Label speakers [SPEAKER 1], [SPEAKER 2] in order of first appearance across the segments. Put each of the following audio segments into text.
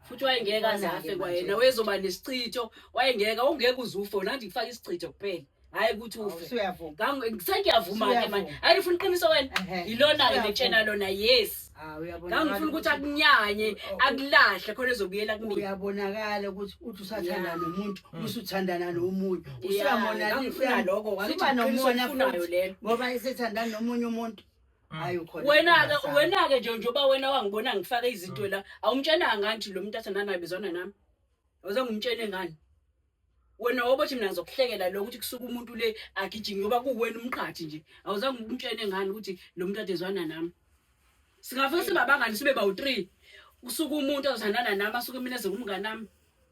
[SPEAKER 1] Futhi wayengeke aze
[SPEAKER 2] Ubona-ke
[SPEAKER 1] afe kwayena,
[SPEAKER 2] manje.
[SPEAKER 1] wayezoba nesichitho, wayengeke, wawungeke uze ufe, wena nje kufaka isichitho kuphela. Hhayi ukuthi ufe.
[SPEAKER 2] Usuyavuma.
[SPEAKER 1] Sengiyavuma-ke manje.
[SPEAKER 2] Usuyavuma.
[SPEAKER 1] Hhayi ufuna iqiniso wena?
[SPEAKER 2] Ehhe.
[SPEAKER 1] Ilona-ke
[SPEAKER 2] Usuyavuma.
[SPEAKER 1] ngitshena lona, yes.
[SPEAKER 2] Ah, uyabonakala
[SPEAKER 1] Ngangifuna ukuthi
[SPEAKER 2] ukuthi-
[SPEAKER 1] akunyanye, akulahle khona ezobuyela kumina.
[SPEAKER 2] Uyabonakala ukuthi uthi usathandana
[SPEAKER 1] Yeah.
[SPEAKER 2] nomuntu, usuthandana nomunye.
[SPEAKER 1] Yeah,
[SPEAKER 2] Usuyamonalisa,
[SPEAKER 1] ngangifuna lokho, wangithi
[SPEAKER 2] Usuba
[SPEAKER 1] iqiniso
[SPEAKER 2] nomona
[SPEAKER 1] olifunayo
[SPEAKER 2] futhi.
[SPEAKER 1] lelo.
[SPEAKER 2] Ngoba esethandana nomunye umuntu. Hayi ukhona.
[SPEAKER 1] Wena-ke
[SPEAKER 2] ungasali.
[SPEAKER 1] wena-ke nje njengoba wena wangibona ngifake izinto la, awumtshenanga ngani ukuthi lo muntu athandana naye bezwana nami? Awuzange umtshene ngani? Wena wobothi mina ngizokuhlekela lo ukuthi kusuka umuntu le agijime ngoba kuwena umqhathi nje. Awuzange umtshene ngani ukuthi lo muntu adezwana nami? Singafike sibe abangani sibe bawu-3. Kusuka umuntu azothandana nami asuke mina eze kumngani nami.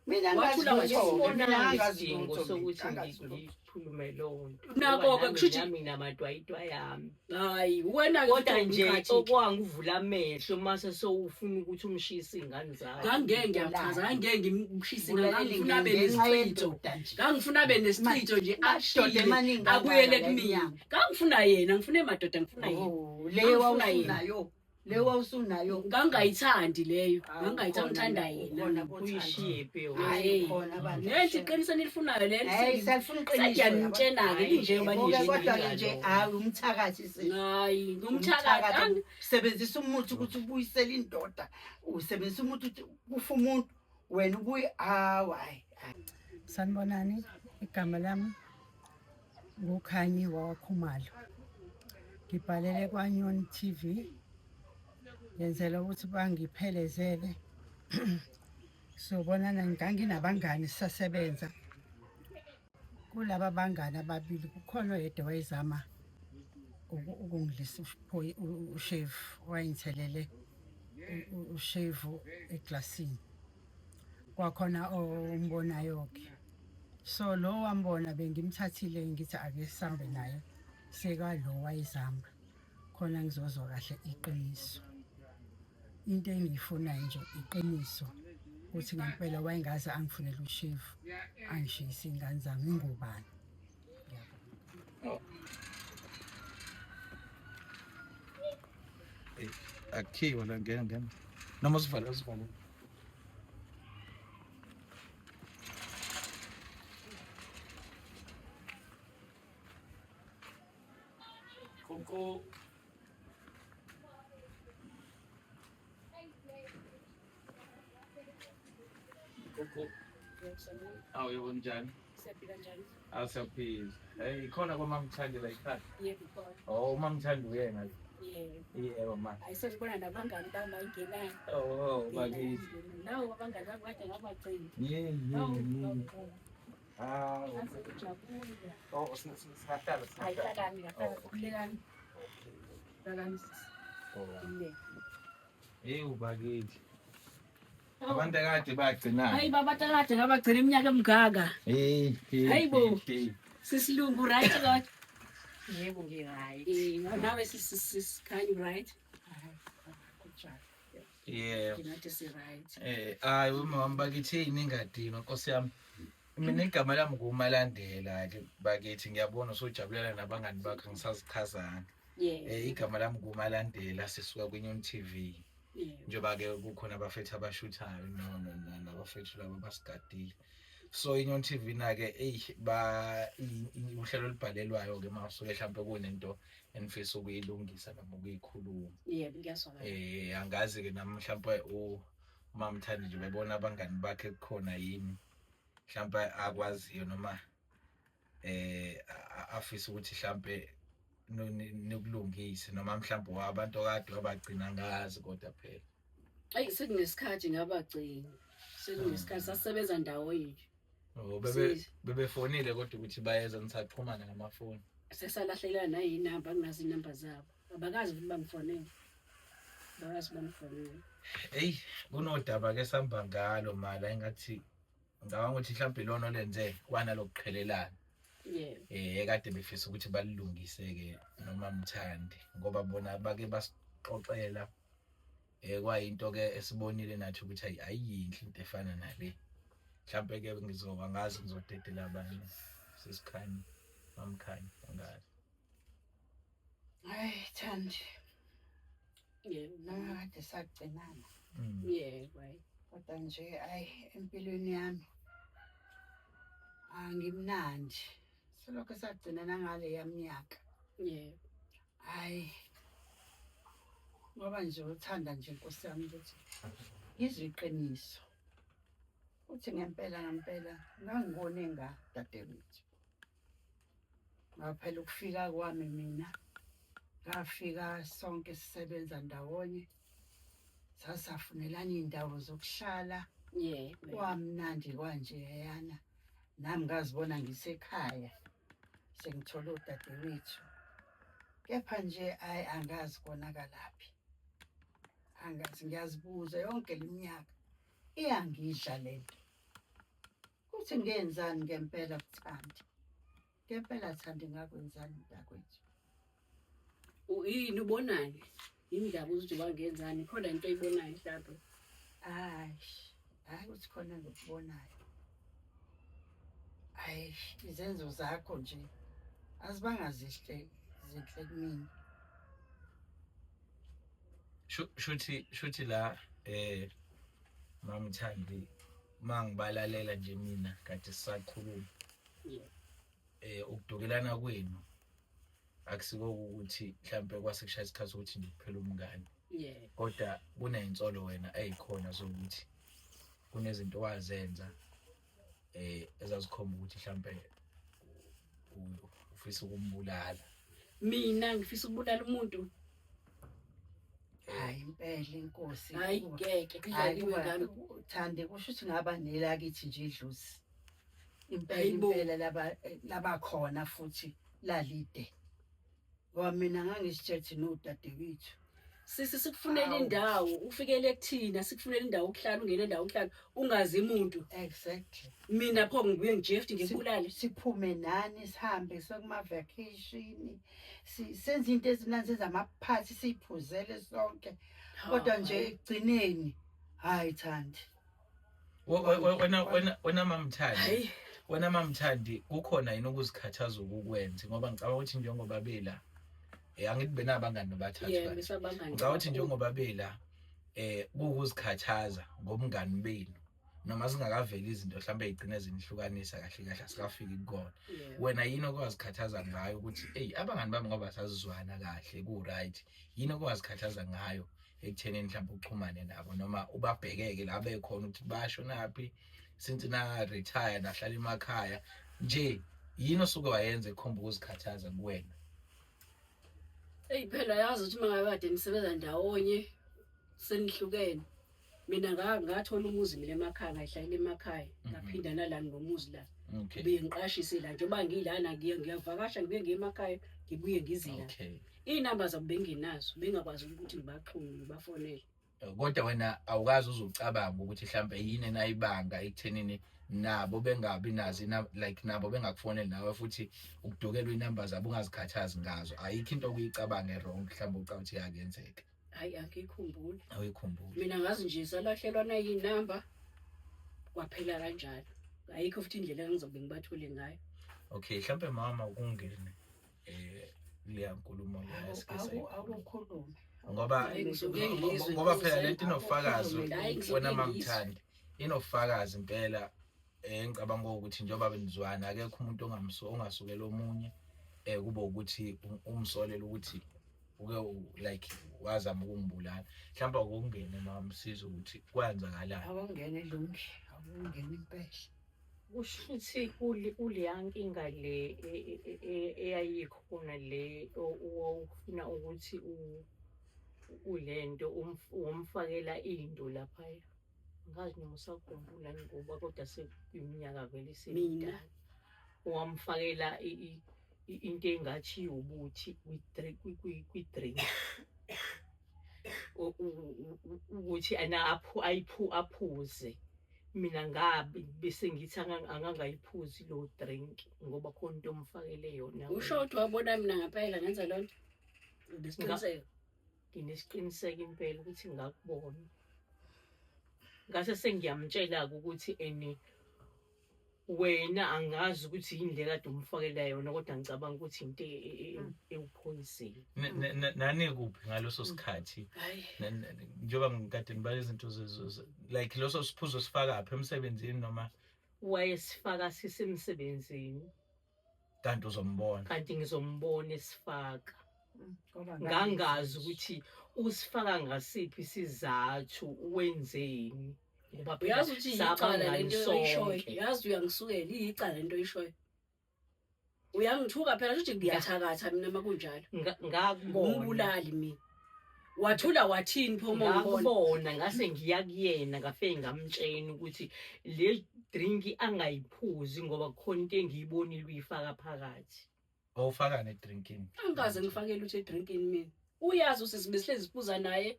[SPEAKER 2] Mina angazi
[SPEAKER 1] Wathula
[SPEAKER 2] lutho.
[SPEAKER 1] wasibona
[SPEAKER 2] Mina angazi
[SPEAKER 3] isidingo
[SPEAKER 2] lutho.
[SPEAKER 3] sokuthi
[SPEAKER 2] Mina angazi lutho.
[SPEAKER 3] ngikhulume leyo nto.
[SPEAKER 1] Nakho-ke
[SPEAKER 3] Ngoba nami
[SPEAKER 1] kusho ukuthi-
[SPEAKER 3] nami nginamadwayidwayi ami.
[SPEAKER 1] Hayi, wena-ke
[SPEAKER 3] Kodwa
[SPEAKER 1] futhi
[SPEAKER 3] nje
[SPEAKER 1] ungumqhathi.
[SPEAKER 3] okwanguvula amehlo mase sowufuna ukuthi umshise iy'ngane zakho.
[SPEAKER 1] Ngangeke ngiyachaza, ngangeke ngimshise,
[SPEAKER 2] Bulalele
[SPEAKER 1] ngangifuna abe
[SPEAKER 2] ngenxa
[SPEAKER 1] nesichitho.
[SPEAKER 2] yendoda nje.
[SPEAKER 1] Ngangifuna abe nesichitho nje,
[SPEAKER 2] Madoda
[SPEAKER 1] ashile,
[SPEAKER 2] emaningi kangaka
[SPEAKER 1] abuyele
[SPEAKER 2] la
[SPEAKER 1] kumina.
[SPEAKER 2] emnyango.
[SPEAKER 1] Ngangifuna yena, ngifuna emadoda, ngifuna yena.
[SPEAKER 2] Oh, leyo
[SPEAKER 1] Ngangifuna yena.
[SPEAKER 2] wawusunayo. Leyo wawusunayo.
[SPEAKER 1] Ngangayithandi leyo,
[SPEAKER 2] Hawu,
[SPEAKER 1] ngangayithandi,
[SPEAKER 2] ukhona
[SPEAKER 1] ngithanda
[SPEAKER 2] la,
[SPEAKER 1] yena.
[SPEAKER 2] ukhona bothando.
[SPEAKER 3] Uyishiye phi
[SPEAKER 1] Hhayi.
[SPEAKER 2] Ukhona bandla.
[SPEAKER 1] Nenthi iqiniso enilifunayo lelo.
[SPEAKER 2] Hayi, salifuna iqiniso.
[SPEAKER 1] Sengiyamtshena-ke linjengoba
[SPEAKER 3] Hayi,
[SPEAKER 2] Yebo-ke
[SPEAKER 1] linje.
[SPEAKER 2] kodwa ke nje hayi umthakathi sisi.
[SPEAKER 1] Hayi, ngumthakathi.
[SPEAKER 2] Usebenzisa umuthi ukuthi ubuyisele indoda. Usebenzisa umuthi ukuthi kufa umuntu wena ubuye hawu hayi.
[SPEAKER 4] Sanibonani, igama lami nguKhanyi wakwaKhumalo. Ngibhalele kwaNyoni TV ngenzela ukuthi bangiphelezele. Sobonana nganginabangani sisasebenza. Kulaba bangani ababili kukhona oyedwa wayezama ukungidlisa ushevu, wayengithelele ushevu eglasini. Kwakhona ombonayo-ke. So lo wambona bengimthathile ngithi ake sihambe naye sekalo wayezama khona ngizozwa kahle iqiniso. Into engiyifunayo nje iqiniso ukuthi ngempela wayengaze angifunele ushevu angishiyise iy'ngane zami ingubani.
[SPEAKER 5] Akukhiwe la, ngena ngena. Noma usivale usivale. Koko. Koko. Awu yebo njani?
[SPEAKER 1] Siyaphila njani?
[SPEAKER 5] Awu siyaphila. Hey khona kwamamthandi la ekhaya.
[SPEAKER 1] Yebo khona.
[SPEAKER 5] Oh umamthandi uyena.
[SPEAKER 1] Yebo.
[SPEAKER 5] Yebo ma.
[SPEAKER 1] Hayi sesibona nabangani bami ayingenayo.
[SPEAKER 5] Oh bakithi.
[SPEAKER 1] Nawo abangani bami kade ngabagcina.
[SPEAKER 5] Yeah yeah yeah. Hawu.
[SPEAKER 1] Aze kujabula.
[SPEAKER 5] Oh singahlala
[SPEAKER 1] Hayi
[SPEAKER 5] singahlala.
[SPEAKER 1] hlalani kahlala. Khulekani. Hlalani sisi.
[SPEAKER 5] Oh.
[SPEAKER 1] Khululeke.
[SPEAKER 5] Hey bakithi. Abantu akade bagcinana.
[SPEAKER 1] Hayi baba kade ngabagcina iminyaka emingaka.
[SPEAKER 5] Hey hey.
[SPEAKER 1] Hayi bo.
[SPEAKER 5] hey.
[SPEAKER 1] Sisilungu right kodwa?
[SPEAKER 3] Yebo ngi-right.
[SPEAKER 1] Eh, nawe sisi Khanyi right?
[SPEAKER 5] Yeah.
[SPEAKER 1] Nginathi si right.
[SPEAKER 5] Eh hayi umama bakithi iningadinwa Nkosi yami. Mina igama lami nguMalandela ke bakithi ngiyabona usujabulela nabangani bakho ngisazichazanga.
[SPEAKER 1] Yeah.
[SPEAKER 5] Eh igama lami nguMalandela sisuka kwiNyoni TV.
[SPEAKER 1] Yeah.
[SPEAKER 5] Njengoba ke kukhona abafethu abashuthayo no no no nabafethu laba basigadile. So iNyoni TV na ke ey ba uhlelo olubhalelwayo ke masuke mhlawumbe kunento enifisa ukuyilungisa noma ukuyikhuluma.
[SPEAKER 1] Yebo ngiyazwakala.
[SPEAKER 5] Eh angazi ke nami mhlawumbe uMamthandi nje bebona abangani bakhe kukhona yini mhlawumbe akwaziyo noma eh afisa ukuthi mhlawumbe nikulungise noma mhlawumbe wabantu okade wabagcina ngazi kodwa phela.
[SPEAKER 1] Ayi sekunesikhathi ngabagcina. Sekunesikhathi sasebenza ndawonye nje.
[SPEAKER 5] Oh bebe bebefonile kodwa ukuthi bayeza nisaxhumana ngamafoni.
[SPEAKER 1] Sesalahlelana nayinamba nginazo inamba zabo. Abakazi ukuthi bangifonele. Abakazi bangifonele.
[SPEAKER 5] Ey kunodaba ke samba ngalo mala engathi ngicabanga ukuthi mhlawumbe ilona olenze kwanalokuqhelelana.
[SPEAKER 1] Yebo.
[SPEAKER 5] Eh kade befisa ukuthi balilungise ke noma mthandi ngoba bona bake basixoxela eh kwayinto ke esibonile nathi ukuthi ayi ayiyinhle into efana nale. Mhlawumbe ke ngizoba ngazi ngizodedela abanye sisikhanye mamkhanye angazi.
[SPEAKER 2] Hayi Thandi,
[SPEAKER 1] Yebo.
[SPEAKER 2] noma kade sagcinana
[SPEAKER 1] Yebo. Hayi.
[SPEAKER 4] Kodwa nje ayi empilweni yami angimnandi. Selokhu sagcina nangale yaminyaka.
[SPEAKER 1] Yebo.
[SPEAKER 4] Hayi. Ngoba nje uthanda nje Nkosi yami ukuthi ngizwe iqiniso. Uthi ngempela ngempela ngangibone nga dadewethu. Ngaphela ukufika kwami mina ngafika sonke sisebenza ndawonye. Sasafunelana iy'ndawo zokuhlala.
[SPEAKER 1] Yebo.
[SPEAKER 4] Kwamnandi kwanjeyana. Nami ngazibona ngisekhaya sengithole udadewethu. Kepha nje ayi angazi konakalaphi. Angazi, ngiyazibuza yonke leminyaka iyangidla lento. Kuthi ngenzani ngempela kuThandi? Ngempela Thandi ngakwenzani mntakwethu?
[SPEAKER 1] Yini ubonani? Yini ndaba ukuthi wangenzani? Khona into oyibonayo mhlawumbe?
[SPEAKER 4] Hayi, hayi ukuthi khona engikubonayo. Hayi, izenzo zakho nje azibanga zihle zinhle kumina.
[SPEAKER 5] Shuthi la Mamthandi, mangibalalela nje mina kade sisakhuluma. Ukudukelana kwenu akusiko ukuthi mhlambe kwase kushaya isikhathi ukuthi nje kuphela umngane. Kodwa kunezinsolo wena ezikhona zokuthi kunezinto wazenza ezazikhomba ukuthi mhlambe ufisa ukumbulala.
[SPEAKER 1] Mina ngifisa ukubulala umuntu?
[SPEAKER 4] Hayi impela inkosi.
[SPEAKER 1] Hayi ngeke kudlaliwe ngami.
[SPEAKER 4] Thandi kusho ukuthi ngaba nelakithi nje idlozi. Impela
[SPEAKER 1] Hayibo.
[SPEAKER 4] impela laba labakhona futhi lalide. Ngoba mina ngangisitshethi nodadewethu.
[SPEAKER 1] Sisi sikufunela
[SPEAKER 4] Hawu.
[SPEAKER 1] indawo, ufikele kuthina, sikufunela indawo ukuhlala, ungene indawo ukuhlala, ungazi umuntu.
[SPEAKER 4] Exactly.
[SPEAKER 1] Mina pho ngibuye ngijefti ngikubulale.
[SPEAKER 4] Siphume nani sihambe sokuma vacation. Senze into ezimnandi, senze amaphathi, siyiphuzele sonke. Kodwa nje ekugcineni hayi Thandi.
[SPEAKER 5] Wena Mamthandi.
[SPEAKER 1] Hayi.
[SPEAKER 5] Wena Mamthandi, kukhona yini ukuzikhathaza ukukwenza? Ngoba ngicabanga ukuthi njengoba bela angithi benabangani nobathathu
[SPEAKER 1] Yebo,
[SPEAKER 5] kanje.
[SPEAKER 1] besabangani.
[SPEAKER 5] Ngicabanga ukuthi njengoba bela kuwukuzikhathaza ngobungani benu noma singakaveli izinto mhlawumbe ey'gcine zinihlukanisa kahle kahle asikafiki kukona. Wena yini okwazikhathaza ngayo ukuthi eyi abangani bami ngoba sazizwana kahle ku-right, yini okwazikhathaza ngayo ekuthenini mhlawumbe uxhumane nabo noma ubabhekeke la bekhona ukuthi bashonaphi since na retire nahlala emakhaya nje, yini osuke wayenza ekhomba ukuzikhathaza kuwena?
[SPEAKER 1] Eyi phela yazi ukuthi uma ngabe kade nisebenza ndawonye senihlukene. Mina ngathola umuzi mina emakhaya, ngayihlalela emakhaya, ngaphinda nala ngomuzi la. Ngibuye ngiqashise la njengoba ngilana ngiyavakasha, ngibuye ngiye emakhaya, ngibuye ngize la. Iy'namba zabo bengenazo, bengakwazi ukuthi ngibaxhume ngibafonele.
[SPEAKER 5] Kodwa wena awukazi uzucabanga ukuthi mhlambe yini enayibanga ekuthenini nabo bengabi nazo like nabo bengakufoneli nawe futhi ukudukelwa inamba zabo ungazikhathazi ngazo, ayikho into okuyicabanga wrong mhlawumbe ucabanga ukuthi yakenzeka?
[SPEAKER 1] Hayi angikhumbuli.
[SPEAKER 5] Awuyikhumbuli?
[SPEAKER 1] Mina ngazi nje salahlelwa nayinamba kwaphela kanjalo, ayikho futhi indlela engizobe ngibathole ngayo.
[SPEAKER 5] Okay, mhlawumbe mama ukungene leya nkulumo leya esike sayikhuluma.
[SPEAKER 4] Awukhulume.
[SPEAKER 5] Ngoba
[SPEAKER 1] Hayi, ngisuke ngizwe,
[SPEAKER 5] ngoba phela lento
[SPEAKER 1] Nkosi.
[SPEAKER 5] inofakazi.
[SPEAKER 1] Hayi, ngisuke
[SPEAKER 5] Wena
[SPEAKER 1] ngizwe.
[SPEAKER 5] Mamthandi, inofakazi impela. Ngicabanga ukuthi njengoba benizwana akekho umuntu ongasukela omunye kube ukuthi umsolele ukuthi uke like wazama ukungibulala. Mhlawumbe akungene mama Msizo ukuthi kwenzakalani.
[SPEAKER 4] Awungene Lungi, awungene impela.
[SPEAKER 3] Kusho ukuthi kuleya nkinga le eyayikhona le owawufuna ukuthi ulento umfakela into laphaya. Angazi noma usakhumbula ngoba kodwa sekuyiminyaka vele
[SPEAKER 1] Mina?
[SPEAKER 3] isemidala. Wamfakela into engathi iwubuthi kwi-drink. Ukuthi ana aphuze. Mina ngabe bese ngithi angangayiphuzi lo drink ngoba khona into omfakele yona.
[SPEAKER 1] Usho ukuthi wabona mina ngempela ngenza loo nto? Unesiqiniseko?
[SPEAKER 3] Nginesiqiniseko impela ukuthi ngakubona. Ngase sengiyamtshela-ke ukuthi ene Wena angazi ukuthi yini le kade umfakela yona, kodwa ngicabanga ukuthi into ewuphoyizeni.
[SPEAKER 5] Nani kuphi ngaleso sikhathi?
[SPEAKER 1] Hayi.
[SPEAKER 5] Njengoba ngikade ngibala izinto like leso siphuzo sifaka phi, emsebenzini noma?
[SPEAKER 3] Wayesifaka sisemsebenzini.
[SPEAKER 5] Kanti uzombona?
[SPEAKER 3] Kanti ngizombona esifaka.
[SPEAKER 4] Ngoba
[SPEAKER 3] Ngangazi ukuthi usifaka ngasiphi isizathu, wenzeni, ngoba phela
[SPEAKER 1] Uyazi ukuthi iyicala
[SPEAKER 3] sabangani
[SPEAKER 1] lento oyishoyo?
[SPEAKER 3] sonke.
[SPEAKER 1] Yazi uyangisukela, iyicala lento oyishoyo. Uyangithuka phela, shuthi ngiyathakatha mina uma kunjalo.
[SPEAKER 3] Ngakubona.
[SPEAKER 1] Ngumbulali mina. Wathula wathini pho uma ungibona?
[SPEAKER 3] Ngakubona, ngase ngiya kuyena, ngafike ngamtshena ukuthi le drink angayiphuzi ngoba kukhona into engiyibonile uyifaka phakathi.
[SPEAKER 5] Wawufaka ne-drinkini?
[SPEAKER 1] Angikaze ngifake lutho edrinkini mina. Uyazi usisi, besihlezi siphuza naye,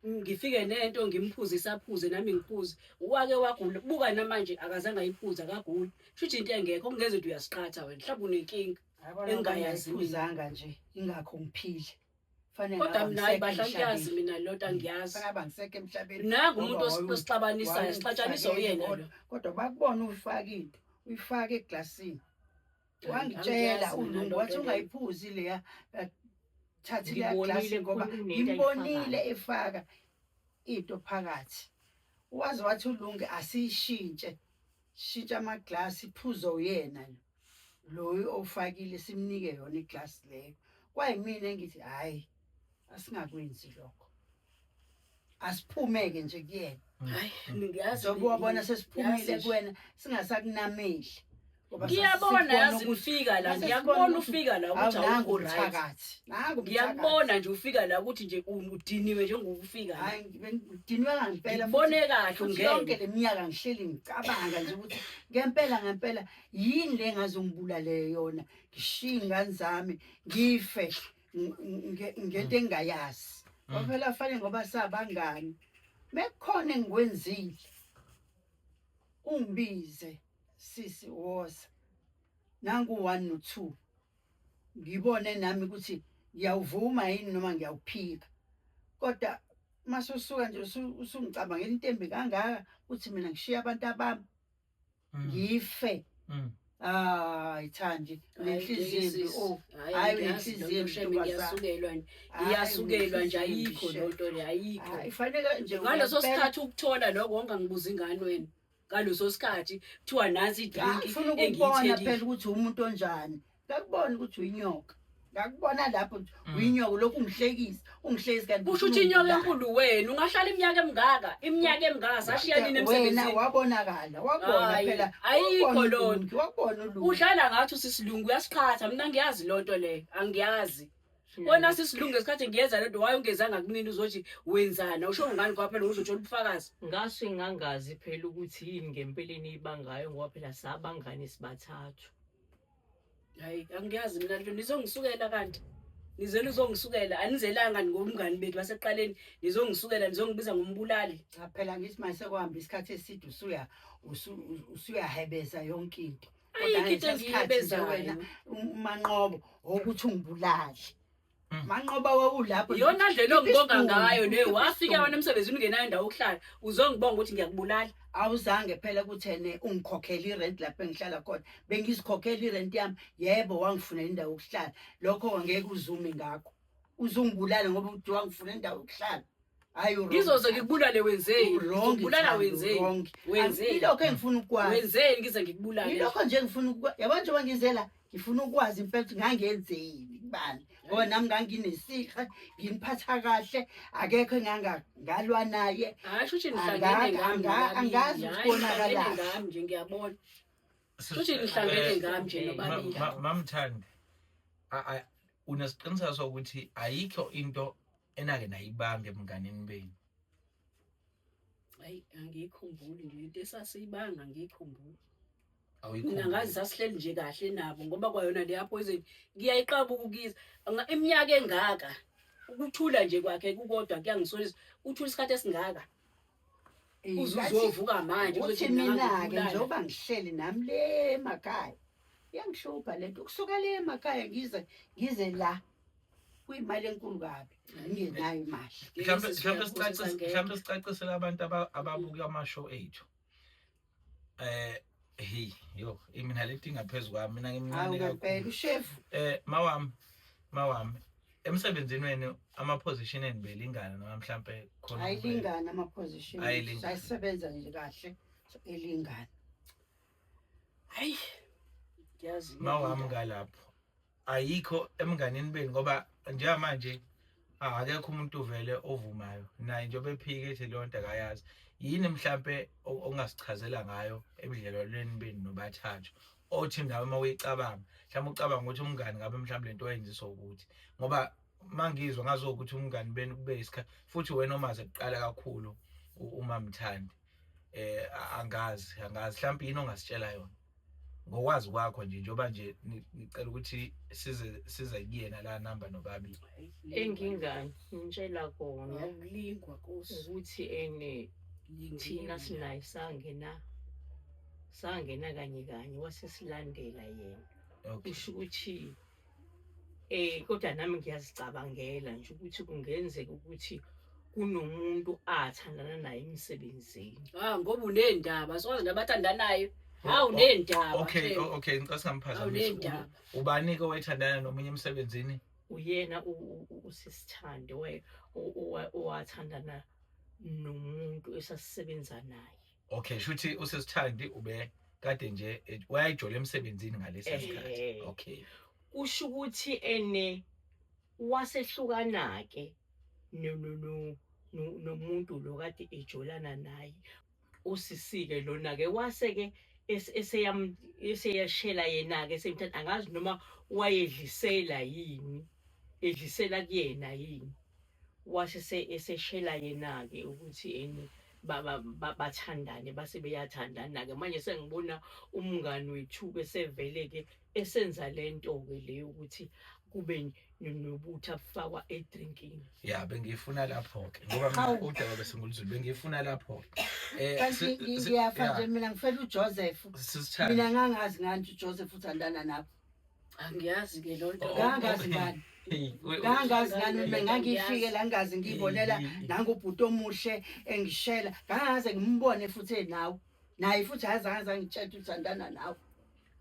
[SPEAKER 1] ngifike nento ngimphuzise, aphuze nami ngiphuze. Wake wagula? Buka namanje akazange ayiphuze, akaguli. Shuthi into engekho okungenza ukuthi uyasiqhatha wena, mhlawumbe unenkinga engingayazi mina.
[SPEAKER 4] Engayazi nje, ingakho ngiphile. Fanele
[SPEAKER 1] Kodwa
[SPEAKER 4] ngaba
[SPEAKER 1] mina hayi
[SPEAKER 4] ngisekho
[SPEAKER 1] badla, ngiyazi
[SPEAKER 4] emhlabeni.
[SPEAKER 1] mina lento, angiyazi.
[SPEAKER 4] Fanele ngaba ngisekho emhlabeni.
[SPEAKER 1] Nangu umuntu
[SPEAKER 4] Ngoba
[SPEAKER 1] osixabanisayo, sixatshaniswa uyena lo.
[SPEAKER 4] Kodwa bakubona uyifaka into, uyifaka eglasini. Wangitshela
[SPEAKER 1] Angiyazi mina
[SPEAKER 4] uLungu
[SPEAKER 1] loo
[SPEAKER 4] wathi
[SPEAKER 1] nto leyo.
[SPEAKER 4] ungayiphuzi leya, thatha leya
[SPEAKER 3] Ngibonile
[SPEAKER 4] glasi ngoba
[SPEAKER 3] khona kunento
[SPEAKER 4] ngimbonile
[SPEAKER 3] ayifakayo.
[SPEAKER 4] efaka into phakathi. Waze wathi uLungu asiyishintshe, shintsha amaglasi, iphuzo uyena lo loyo ofakile, simnike yona iglasi leyo. Kwayimina engithi hhayi, asingakwenzi lokho, asiphumeke nje kuyena.
[SPEAKER 1] Hayi, ngiyazi.
[SPEAKER 4] Njengoba wabona sesiphumile
[SPEAKER 1] Yazi nje.
[SPEAKER 4] kuwena, singasakunameli ngoba
[SPEAKER 1] Ngiyabona
[SPEAKER 4] sasibona
[SPEAKER 1] yazi
[SPEAKER 4] ukuthi
[SPEAKER 1] ufika la,
[SPEAKER 4] sasibona
[SPEAKER 1] ngiyakubona
[SPEAKER 4] ukuthi
[SPEAKER 1] ufika la ukuthi
[SPEAKER 4] awu, nangu
[SPEAKER 1] awukho right.
[SPEAKER 4] umthakathi, nangu umthakathi.
[SPEAKER 1] Ngiyakubona nje ufika la ukuthi nje udiniwe njengoba ufika la.
[SPEAKER 4] Hayi, ngidinwe ngempela futhi.
[SPEAKER 1] Ngibone kahle
[SPEAKER 4] Futhi yonke
[SPEAKER 1] ungene.
[SPEAKER 4] le minyaka ngihleli ngicabanga nje ukuthi ngempela ngempela yini le engazongibulale yona, ngishiye iy'ngane zami ngife ngento engingayazi. Ngoba phela fanele, ngoba sabangani, mekukhona engikwenzile ungibize, sisi woza, nangu 1 no 2, ngibone nami ukuthi ngiyawuvuma yini noma ngiyawuphika. Kodwa mase usuka nje usungicabangela into embi kangaka ukuthi mina ngishiye abantu abami ngife. Hayi Thandi, unenhliziyo embi, oh.
[SPEAKER 1] Hayi,
[SPEAKER 4] Hayi,
[SPEAKER 1] ngiyazi
[SPEAKER 4] unenhliziyo
[SPEAKER 1] loo nto,
[SPEAKER 4] embi,
[SPEAKER 1] shame,
[SPEAKER 4] ntombazane.
[SPEAKER 1] ngiyasukelwa nje.
[SPEAKER 4] Hayi,
[SPEAKER 1] Ngiyasukelwa nje,
[SPEAKER 4] unenhliziyo embi,
[SPEAKER 1] ayikho
[SPEAKER 4] shame.
[SPEAKER 1] loo nto le, ayikho.
[SPEAKER 4] Hayi, fanele nje
[SPEAKER 1] Ngaleso
[SPEAKER 4] ngempela-
[SPEAKER 1] sikhathi ukuthola lokho wangangibuza ingane wena. Ngaleso sikhathi kuthiwa nansi idrink
[SPEAKER 4] Ngifuna ukubona
[SPEAKER 1] engiyithelile.
[SPEAKER 4] phela ukuthi umuntu onjani. Ngakubona ukuthi uyinyoka, ngakubona lapho ukuthi uyinyoka, lokhu ungihlekisa, ungihlekisa kanti
[SPEAKER 1] Kusho
[SPEAKER 4] ufuna
[SPEAKER 1] ukuthi inyoka
[SPEAKER 4] ungibulala.
[SPEAKER 1] enkulu wena, ungahlala iminyaka emingaka, iminyaka emingaka, sashiya nini
[SPEAKER 4] Wena
[SPEAKER 1] emsebenzini?
[SPEAKER 4] wabonakala, wabona
[SPEAKER 1] Hhayi,
[SPEAKER 4] phela.
[SPEAKER 1] ayikho
[SPEAKER 4] Wakubona
[SPEAKER 1] loo nto.
[SPEAKER 4] uLungi, wakubona uLungi.
[SPEAKER 1] Udlala ngathi usisilungu, uyasiqhatha. Mina ngiyazi loo nto leyo, angiyazi. Wena sisilungu, ngesikhathi ngiyenza lento waye ungezanga kumina uzothi wenzana, usho ngani kwaphela uzothola ubufakazi.
[SPEAKER 3] Ngase ngangazi phela ukuthi yini ngempeleni ibangayo, ngoba phela sabangani sibathathu.
[SPEAKER 1] Hayi, angiyazi mina lento, nizongisukela kanti. Nizele uzongisukela, anizelanga ngobungani bethu basekuqaleni, nizongisukela, nizongibiza ngombulali.
[SPEAKER 4] Cha phela, ngithi mase sekuhamba isikhathi eside usuyahebeza yonke into. Kodwa
[SPEAKER 1] Ayikho into
[SPEAKER 4] ngalesiya sikhathi nje
[SPEAKER 1] engiyihebezayo.
[SPEAKER 4] wena uManqobo ukuthi ungibulale. Manqoba wawulapho.
[SPEAKER 1] Iyona ndlela ongibonga
[SPEAKER 4] Khipha
[SPEAKER 1] ngayo
[SPEAKER 4] isidumbu,
[SPEAKER 1] leyo.
[SPEAKER 4] khipha
[SPEAKER 1] Wafika
[SPEAKER 4] isidumbu.
[SPEAKER 1] wena emsebenzini ungenayo indawo yokuhlala, uzongibonga ukuthi ngiyakubulala.
[SPEAKER 4] Awuzange phela ukuthi ene ungikhokhele irent lapho engihlala khona. Bengizikhokhela irent yami. Yebo, wangifunela indawo yokuhlala. Lokho angeke uzume ngakho. Uzungibulala ngoba uthi wangifunela indawo yokuhlala. Hayi, u-wrong.
[SPEAKER 1] Ngizoze ngikubulale wenzeni?
[SPEAKER 4] U-wrong,
[SPEAKER 1] Ngizokubulala
[SPEAKER 4] Thando,
[SPEAKER 1] wenzeni?
[SPEAKER 4] u-wrong.
[SPEAKER 1] Wenzeni?
[SPEAKER 4] Yilokho engifuna ukwazi.
[SPEAKER 1] Wenzeni ngize ngikubulale?
[SPEAKER 4] Yilokho nje engifuna ukwazi. Yabo, njengoba ngizela ngifuna ukwazi impela ukuthi ngangenzeni kubani. Ngoba nami nganginesihe, nginiphatha kahle, akekho engangalwa naye.
[SPEAKER 1] Hayi, shuthi nihlangene ngami
[SPEAKER 4] Angazi
[SPEAKER 1] nobabili.
[SPEAKER 4] ukuthi
[SPEAKER 1] Hayi,
[SPEAKER 4] konakalaphi.
[SPEAKER 1] nihlangene ngami nje, ngiyabona. Shuthi nihlangene ngami nje nobabili.
[SPEAKER 5] Mamthandi, unesiqiniseko sokuthi ayikho into enake nayibanga ebunganeni benu?
[SPEAKER 1] Hayi, angiyikhumbuli nje into esasiyibanga, angiyikhumbuli. Mina
[SPEAKER 5] Awuyikhumbuli?
[SPEAKER 1] ngazi sasihleli nje kahle nabo, ngoba kwayona leya poison ngiyayiqabuka ukuyiza. Iminyaka engaka ukuthula nje kwakhe kukodwa kuyangisolisa, uthula isikhathi esingaka. Uze uzovuka manje
[SPEAKER 4] uthi
[SPEAKER 1] uzothi mina
[SPEAKER 4] mina-ke
[SPEAKER 1] ngangikubulala.
[SPEAKER 4] njengoba ngihleli nami le emakhaya, iyangihlupha le nto ukusuka le emakhaya ngize la, kuyimali enkulu kabi, ngingenayo imali.
[SPEAKER 5] Mhlawumbe
[SPEAKER 1] Ngeke
[SPEAKER 5] mhlawumbe
[SPEAKER 1] sisi uyaphosisa, ngeke.
[SPEAKER 5] mhlawumbe sicacisele abantu ababuka amashow ethu. Hey, yo, mina lento ingaphezu kwami, mina
[SPEAKER 4] Hawu
[SPEAKER 5] ngimncane
[SPEAKER 4] ngempela
[SPEAKER 5] kakhulu.
[SPEAKER 4] ushefu.
[SPEAKER 5] Mawami, mawami, emsebenzini wenu ama position enibelingana noma mhlambe khona
[SPEAKER 4] Ayilingana ama position.
[SPEAKER 5] Ayilingana.
[SPEAKER 4] Sayisebenza nje kahle. So, elingana.
[SPEAKER 1] Hayi, ngiyazi.
[SPEAKER 5] Mawami ngalapho. Ayikho emnganini benu ngoba njengamanje akekho umuntu vele ovumayo naye njengoba ephike ethi leyo nto akayazi. Yini mhlampe ongasichazela ngayo ebudlelwaneni benu nobathathu othi nawe uma uyicabanga mhlawumbe ucabanga ukuthi umngani ngabe mhlawumbe lento wayenziswa ukuthi, ngoba mangizwa ngazo ukuthi umngani benu kube isikhathi futhi wena omaze kuqala kakhulu uma mthandi, angazi mhlawumbe yini ongasitshela yona ngokwazi kwakho nje, njengoba nje ngicela ukuthi size kuyena la namba nobabili.
[SPEAKER 3] Engingantshela kona
[SPEAKER 1] Awulingwa Nkosi.
[SPEAKER 3] ukuthi ene thina sinaye sangena kanye kanye wasesilandela yena.
[SPEAKER 5] Okay.
[SPEAKER 3] Kusho ukuthi kodwa nami ngiyazicabangela nje ukuthi kungenzeka ukuthi kunomuntu athandana naye emsebenzini.
[SPEAKER 1] Ah, ngoba unendaba, sikwazi nabathandanayo. Hawu nendaba.
[SPEAKER 5] Okay, okay, ngicela singamphazamisi.
[SPEAKER 1] Awunendaba.
[SPEAKER 5] Ubani ke owethandana nomunye emsebenzini?
[SPEAKER 3] Uyena usisithande owathandana nomuntu esasisebenza naye.
[SPEAKER 5] Okay, shuthi usisithandi ube kade nje wayejola emsebenzini ngalesi sikhathi. Okay.
[SPEAKER 3] Kusho ukuthi ene wasehlukana ke nomuntu lo kade ejolana naye. Usisike lona ke wase ke eseyashela yena ke semthatha, angazi noma wayedlisela yini, edlisela kuyena yini, wase eseshela yena ke ukuthi ene bathandane, base beyathandana ke manje. Sengibona umngani wethu ke sevele ke esenza lento ke le ukuthi kube nobutha bufakwa edrinkini.
[SPEAKER 5] Ya, bengifuna lapho ke ngoba mina udaba besingulizulu, bengifuna lapho ke.
[SPEAKER 4] Kanti ngiyafa nje mina, ngifela uJoseph.
[SPEAKER 5] Sisithanda.
[SPEAKER 4] Mina ngangazi ngani uJoseph uthandana nabo.
[SPEAKER 1] Angiyazi ke lonto.
[SPEAKER 4] Ngangazi ngani. Ngangazi ngani mina, ngangifike la ngazi ngibonela nangubhuti omuhle engishela, ngangaze ngimbone futhi enawe. Naye futhi azange angitshela ukuthi uthandana nawe.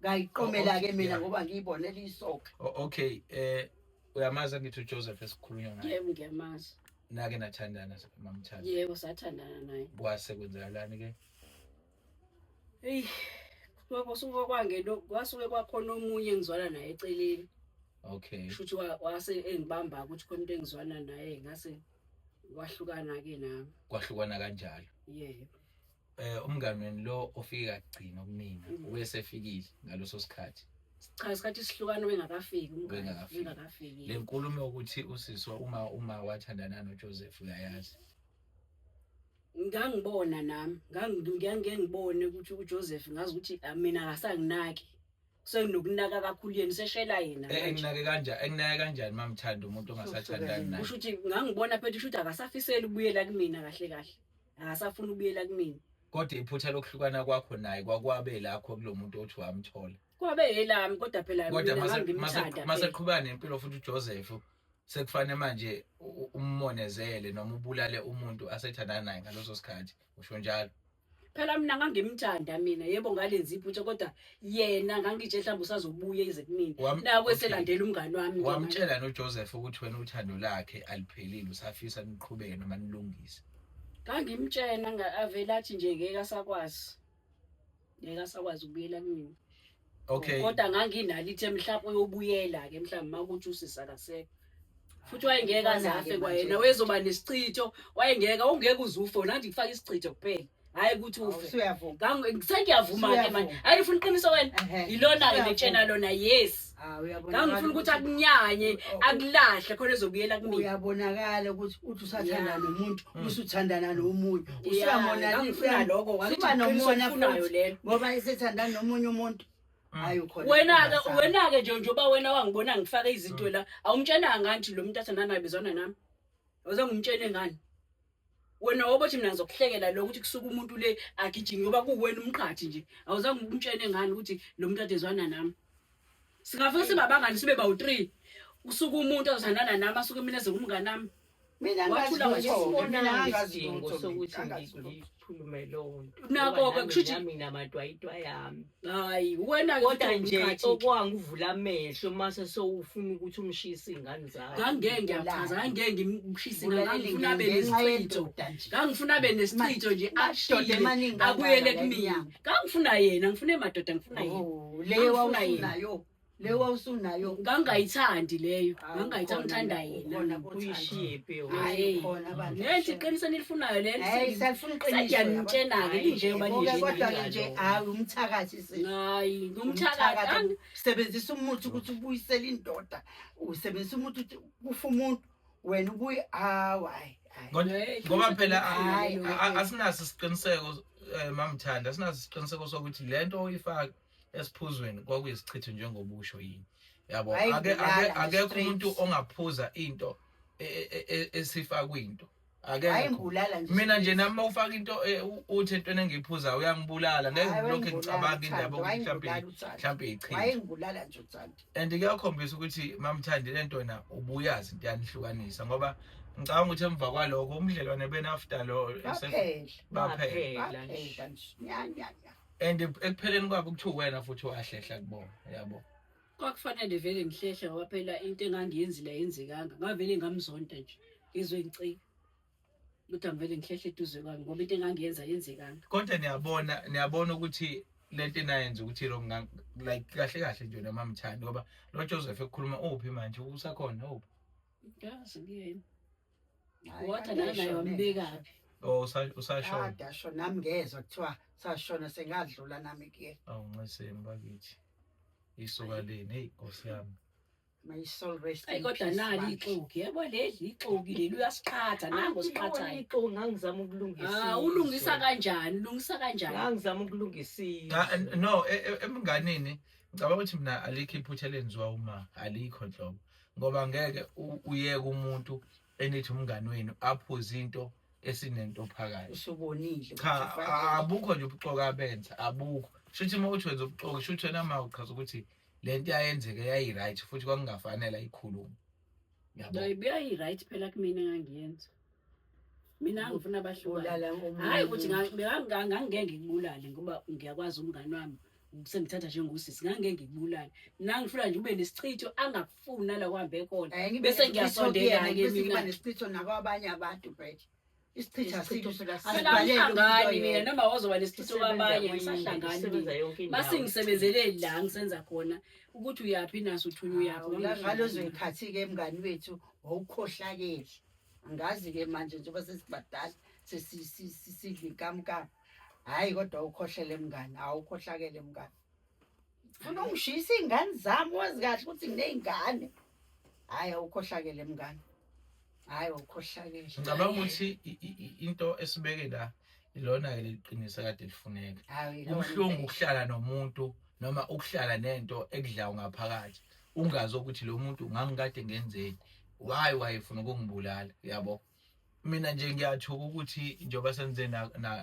[SPEAKER 4] Ngayiqomela ke mina ngoba ngiyibonela isoka.
[SPEAKER 5] Okay, uyamazi ngithi uJoseph esikhulunywa ngaye?
[SPEAKER 1] Yebo, ngiyamazi.
[SPEAKER 5] Nake nathandana mamthanda?
[SPEAKER 1] Yebo, sathandana naye.
[SPEAKER 5] Kwase kwenzakalani ke?
[SPEAKER 1] Hey, kwasuke kwangena, kwasuke kwakhona omunye engizwana naye eceleni.
[SPEAKER 5] Okay.
[SPEAKER 1] Shuthi wase engibamba ukuthi khona into engizwana naye, ngase kwahlukana ke nami.
[SPEAKER 5] Kwahlukana kanjalo.
[SPEAKER 1] Yebo.
[SPEAKER 5] Umngani wenu lo ofike kagcina kumina, ubesefikile ngaloso sikhathi.
[SPEAKER 1] Cha, isikhathi sihlukana wengakafiki umngani,
[SPEAKER 5] Wengakafiki.
[SPEAKER 1] wengakafiki.
[SPEAKER 5] Le nkulumo yokuthi usiswa uma wathandana noJoseph uyayazi.
[SPEAKER 1] Ngangibona nami, ngangiye ngibone ukuthi uJoseph ngazi ukuthi mina akasanginaki. Senginokunaka kakhulu yena, useshela yena manje.
[SPEAKER 5] Enginake kanjani, enginake kanjani mamthanda umuntu ongasathandani naye?
[SPEAKER 1] Kusho ukuthi ngangibona phethe ukuthi akasafiseli ukubuyela kumina kahle kahle. Akasafuni ukubuyela kumina.
[SPEAKER 5] Kodwa iphutha lokuhlukana kwakho naye kwakwabe lakho kulomuntu othi wamthola.
[SPEAKER 1] Kwabe elami kodwa phela
[SPEAKER 5] Kodwa
[SPEAKER 1] mina ngangimthanda
[SPEAKER 5] mase
[SPEAKER 1] phela.
[SPEAKER 5] qhubeka nempilo futhi uJoseph sekufanele manje ummonezele noma ubulale umuntu asethandana naye ngaloso sikhathi, usho njalo.
[SPEAKER 1] Phela mina ngangimthanda mina, yebo ngalenza iphutha kodwa yena ngangitshe mhlawumbe usazobuya ize kumina. Nawe selandela umngani wami.
[SPEAKER 5] Wamtshela noJoseph ukuthi wena uthando lakhe aliphelile, usafisa niqhubeke noma nilungise.
[SPEAKER 1] Ngangimtshena avela athi nje ngeke asakwazi. Ngeke asakwazi ukubuyela kumina.
[SPEAKER 5] Okay.
[SPEAKER 1] Kodwa nganginalo ithe mhlawumbe uyobuyela ke mhlawumbe makuthi usisa akasekho. Futhi wayengeke aze afe kwayena, wayezoba nesichitho, wayengeke, ungeke uze ufe, wena nje kufaka isichitho kuphela. Hayi ukuthi ufe.
[SPEAKER 4] Usuyavuma.
[SPEAKER 1] Sengiyavuma ke manje. Hayi ufuna iqiniso wena. Ilona ke ngitshena lona, yes.
[SPEAKER 4] Ah, uyabonakala.
[SPEAKER 1] Ngangifuna ukuthi akunyanye, akulahle khona ezobuyela kumina.
[SPEAKER 4] Uyabonakala ukuthi uthi usathandana nomuntu, usuthandana nomunye. Usuyamonalisa.
[SPEAKER 1] Ngangifuna lokho,
[SPEAKER 4] Usuba
[SPEAKER 1] ngathi
[SPEAKER 4] nomona
[SPEAKER 1] ufunayo
[SPEAKER 4] futhi.
[SPEAKER 1] lelo.
[SPEAKER 4] Ngoba esethandana nomunye umuntu. Hayi ukhona.
[SPEAKER 1] Wena ke, wena ke nje njengoba wena wangibona ngifaka izinto la, awumtshenanga ngani lo muntu athandana naye bezwana nami? Awuzange umtshene ngani? Wena wobothi mina ngizokuhlekela lo ukuthi kusuka umuntu le agijime ngoba kuwena umqhathi nje. Awuzange umtshene ngani ukuthi lo muntu adezwana nami? Singafike sibabangani sibe bawu 3. Usuka umuntu ozandana nami asuke mina eze kumngani nami.
[SPEAKER 4] Mina angazi
[SPEAKER 1] Wathula
[SPEAKER 4] lutho,
[SPEAKER 1] wathi,
[SPEAKER 4] mina
[SPEAKER 3] Sibonanga
[SPEAKER 4] angazi
[SPEAKER 3] isidingo
[SPEAKER 4] lutho,
[SPEAKER 3] sokuthi
[SPEAKER 4] mina angazi lutho.
[SPEAKER 3] ngikhulume leyo nto.
[SPEAKER 1] Nakho-ke,
[SPEAKER 3] Ngoba nami-
[SPEAKER 1] kusho ukuthi-
[SPEAKER 3] nami nginamadwayidwayi ami.
[SPEAKER 1] Hayi, wena-ke
[SPEAKER 3] Kodwa
[SPEAKER 1] futhi
[SPEAKER 3] nje
[SPEAKER 1] ungumqhathi.
[SPEAKER 3] okwanguvula amehlo mase sowufuna ukuthi umshise iy'ngane zakho.
[SPEAKER 1] Ngangeke ngiyachaza, ngangeke ngimshise,
[SPEAKER 4] Bulalele
[SPEAKER 1] ngangifuna abe
[SPEAKER 4] ngenxa
[SPEAKER 1] nesichitho.
[SPEAKER 4] yendoda nje.
[SPEAKER 1] Ngangifuna abe nesichitho nje
[SPEAKER 4] Madoda
[SPEAKER 1] ashile
[SPEAKER 4] emaningi kangaka
[SPEAKER 1] abuyele
[SPEAKER 4] la
[SPEAKER 1] kumina.
[SPEAKER 4] emnyango.
[SPEAKER 1] Ngangifuna yena, ngifuna emadoda, ngifuna yena.
[SPEAKER 4] Oh, leyo
[SPEAKER 1] Ngangifuna yena.
[SPEAKER 4] wawusunayo, leyo wawusunayo.
[SPEAKER 1] Ngangayithandi leyo,
[SPEAKER 4] Hawu,
[SPEAKER 1] ngangayithandi
[SPEAKER 4] ukhona-
[SPEAKER 1] ngithanda yena.
[SPEAKER 4] ukhona bothando.
[SPEAKER 3] Uyishiye phi yona?
[SPEAKER 4] Hayi,
[SPEAKER 1] Hhayi.
[SPEAKER 4] ukhona bandla.
[SPEAKER 1] Lento iqiniso enilifunayo lelo.
[SPEAKER 4] Hayi, salifuna iqiniso.
[SPEAKER 1] Sekuyanitshena-ke
[SPEAKER 3] Hayi,
[SPEAKER 1] linjengoba
[SPEAKER 4] Yebo-ke,
[SPEAKER 1] linje.
[SPEAKER 4] kodwa-ke nje hayi umthakathi sisi.
[SPEAKER 1] Hayi, ngumthakathi.
[SPEAKER 4] Sebenzisa umuthi ukuthi ubuyisele indoda. Usebenzisa umuthi ukuthi kufe umuntu wena ubuye hawu hayi. hayi.
[SPEAKER 1] Hayi,
[SPEAKER 5] Ngoba phela
[SPEAKER 4] Hayi,
[SPEAKER 5] asinaso isiqiniseko mamthanda, asinaso isiqiniseko sokuthi lento oyifaka esiphuzweni kwakuyisichitho njengobusho yini. Yabo,
[SPEAKER 4] Hayi,
[SPEAKER 5] ake
[SPEAKER 4] ngibulala
[SPEAKER 5] ake
[SPEAKER 4] nje
[SPEAKER 5] akekho
[SPEAKER 4] straight.
[SPEAKER 5] umuntu ongaphuza into esifakwe into.
[SPEAKER 4] Hayi
[SPEAKER 5] Akekho.
[SPEAKER 4] ngibulala nje.
[SPEAKER 5] Mina nje nami ufaka into uthi entweni engiyiphuzayo uyangibulala, ngeke
[SPEAKER 4] Hayi,
[SPEAKER 5] ngilokhu
[SPEAKER 4] wayengibulala
[SPEAKER 5] ngicabanga indaba
[SPEAKER 4] uThando,
[SPEAKER 5] ukuthi mhlawumbe
[SPEAKER 4] wayengibulala uThando.
[SPEAKER 5] mhlawumbe ichitho.
[SPEAKER 4] Wayengibulala nje uThando.
[SPEAKER 5] And kuyakhombisa ukuthi mamthandi lento wena ubuyazi into yanihlukanisa ngoba ngicabanga ukuthi emva kwalokho umdlelwane beni after lo
[SPEAKER 4] Baphela.
[SPEAKER 5] baphela.
[SPEAKER 3] Baphela nje.
[SPEAKER 4] Baphela nje. Nya nya nya.
[SPEAKER 5] And ekupheleni kwabo kuthiwa wena futhi wahlehla kubona yabo.
[SPEAKER 1] Kwakufanele vele ngihlehle ngoba phela into engangiyenzile ayenzekanga. Ngavele ngamzonda nje. Ngizwe ngicika. Ukuthi angivele ngihlehle eduze kwami ngoba into engangiyenza ayenzekanga.
[SPEAKER 5] Kodwa niyabona ukuthi lento enayenza ukuthi lo like kahle kahle nje nomamthandi ngoba lo Joseph ekukhuluma uphi manje usakhona uphi?
[SPEAKER 1] Ngazi kuyena.
[SPEAKER 4] Hayi,
[SPEAKER 1] Wathi
[SPEAKER 4] kade
[SPEAKER 1] naye
[SPEAKER 4] ashone.
[SPEAKER 1] wambekaphi.
[SPEAKER 5] Oh usashona.
[SPEAKER 4] Kade ashona nami ngezwa kuthiwa sashona sengadlula nami kuyena.
[SPEAKER 5] Awu nxeseni bakithi. Isuka leni hey Nkosi yami.
[SPEAKER 4] May soul rest
[SPEAKER 1] Ayi
[SPEAKER 4] in
[SPEAKER 1] kodwa
[SPEAKER 4] peace.
[SPEAKER 1] nali
[SPEAKER 4] bandla.
[SPEAKER 1] ixoki, yebo leli ixoki leli uyasiqhatha nango siqhathayo.
[SPEAKER 3] Ixoki ngangizama ukulungisa.
[SPEAKER 1] Ah, ulungisa kanjani? Ulungisa kanjani?
[SPEAKER 3] Ngangizama ukulungisa.
[SPEAKER 5] Cha no emnganini ngicabanga ukuthi mina alikho iphutha elenziwa uma alikho nhlobo ngoba ngeke uyeke umuntu enithi umngani wenu aphuze into esinento phakathi.
[SPEAKER 4] Usubonile.
[SPEAKER 5] Cha
[SPEAKER 4] ukuthi ufake-
[SPEAKER 5] abukho nje ubuxoki abenza abukho. Shuthi uma uthi wenza ubuxoki shuthi wena ma uchaza ukuthi lento yayenzeke yayi-right futhi kwakungafanele ayikhulume. Yabo.
[SPEAKER 1] Hayi buyayi-right phela kumina engangiyenza. Mina ngifuna abahlukane.
[SPEAKER 4] Bulala omunye
[SPEAKER 1] Hayi ukuthi
[SPEAKER 4] umuntu.
[SPEAKER 1] ngangeke ngikubulale ngoba ngiyakwazi umngani wami sengithatha njengosisi ngangeke ngikubulale. Mina ngifuna nje ube nesichitho angakufuni nala kuhambe khona.
[SPEAKER 4] Hayi, ngibe
[SPEAKER 1] Bese
[SPEAKER 4] nesichitho
[SPEAKER 1] ngiyasondela-ke
[SPEAKER 4] kuyena, bese ngiba
[SPEAKER 1] mina.
[SPEAKER 4] nesichitho nakwabanye abantu bhet. Isichitho
[SPEAKER 3] Isichitho
[SPEAKER 4] asikho
[SPEAKER 3] phela
[SPEAKER 1] Phela
[SPEAKER 4] asibhalele umuntu
[SPEAKER 1] angihlangani mina
[SPEAKER 4] oyedwa.
[SPEAKER 1] noma wazoba nesichitho kwabanye ngisahlangani
[SPEAKER 3] Isebenza
[SPEAKER 1] mina.
[SPEAKER 3] yonke indawo.
[SPEAKER 1] Masingisebenzeleli la ngisenza khona ukuthi uyaphi naso uthunywa uyaphi.
[SPEAKER 4] Hawu, ngalezo y'khathi-ke mngani wethu wawukhohlakele. Angazi-ke manje njengoba sesibadala sesidla inkamnkam. Hhayi kodwa awukhohlele mngani, awukhohlakele mngani. Funa ungishiyise iy'ngane zami wazi kahle ukuthi nginey'ngane. Hhayi awukhohlakele mngani. Hhayi awukhohlakele.
[SPEAKER 5] Ngicabanga ukuthi into esibeke la ilona-ke leli qiniso kade lifuneka.
[SPEAKER 4] Hayi, ilona
[SPEAKER 5] Kubuhlungu
[SPEAKER 4] impela.
[SPEAKER 5] ukuhlala nomuntu noma ukuhlala nento ekudlayo ngaphakathi ungazi ukuthi lo muntu ngangikade ngenzeni, why wayefuna ukungibulala yabo. Mina nje ngiyathuka ukuthi njengoba senze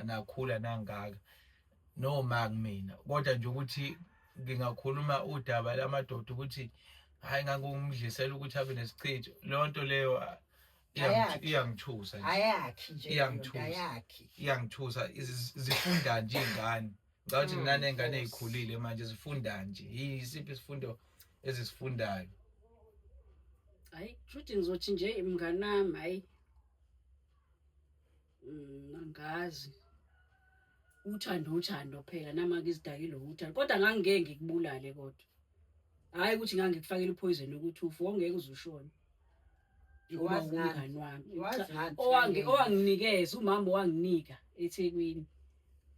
[SPEAKER 5] nakhula nangaka noma kumina kodwa nje ukuthi ngingakhuluma udaba lamadoda ukuthi hayi ngangumdlisela ukuthi abe nesichitho, leyo nto leyo
[SPEAKER 4] Ayakhi.
[SPEAKER 5] iyangithusa nje.
[SPEAKER 4] Ayakhi nje leyo nto,
[SPEAKER 5] Iyangithusa.
[SPEAKER 4] ayakhi.
[SPEAKER 5] Iyangithusa zifunda nje iy'ngane. Ngicabanga ukuthi naney'ngane
[SPEAKER 4] Nkosi.
[SPEAKER 5] ey'khulile manje zifunda nje. Yisiphi isifundo ezisifundayo?
[SPEAKER 1] Hayi, kushuthi ngizothi nje mngani wami hayi. Angazi. Uthando uthando phela nami ngizidakile uthando. Kodwa ngangeke ngikubulale kodwa. Hayi ukuthi ngangikufakela upoison ukuthi ufe wongeke uze ushone. Ngoba
[SPEAKER 4] Wazi ngani?
[SPEAKER 1] umngani wami.
[SPEAKER 4] Wazi
[SPEAKER 1] Cha,
[SPEAKER 4] ngani?
[SPEAKER 1] Owanginikeza umama owanginika eThekwini.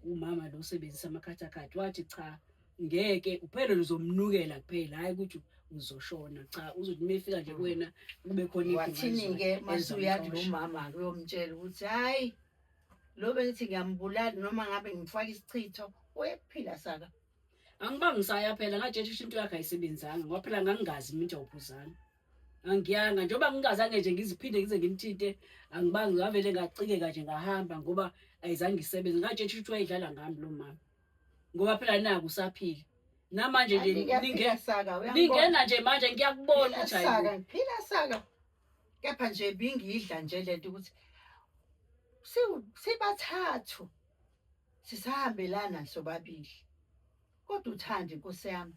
[SPEAKER 1] Umama lo usebenzisa amakhathakhathi wathi cha ngeke uphele uzomnukela kuphela hayi ukuthi uzoshona cha uzothi uma efika nje kuwena kube khona iphunga
[SPEAKER 4] Wathini-ke mase uya kulo
[SPEAKER 1] elizomxosha.
[SPEAKER 4] mama uyomtshela ukuthi hhayi lo bengithi ngiyambulala noma ngabe ngimfaka isichitho uyephila saka.
[SPEAKER 1] Angibangi ngisaya phela ngatshela ukuthi into yakhe ayisebenzanga ngoba phela ngangingazi mina into awuphuzanga. Angiyanga njengoba ngingazange nje ngiziphinde ngize ngimthinte angibangi ngavele ngacikeka nje ngahamba ngoba ayizange isebenze ngatshela ukuthi wayedlala ngami lo mama. Ngoba phela naku usaphila. Namanje nje
[SPEAKER 4] Ngiyaphila saka, uyangibona?
[SPEAKER 1] ningena nje manje ngiyakubona
[SPEAKER 4] Ngiphila
[SPEAKER 1] ukuthi hayi
[SPEAKER 4] saka, ngiphila saka. Kepha nje bingidla nje lento ukuthi sibathathu sisahambelana sobabili. Kodwa uthandi Nkosi yami,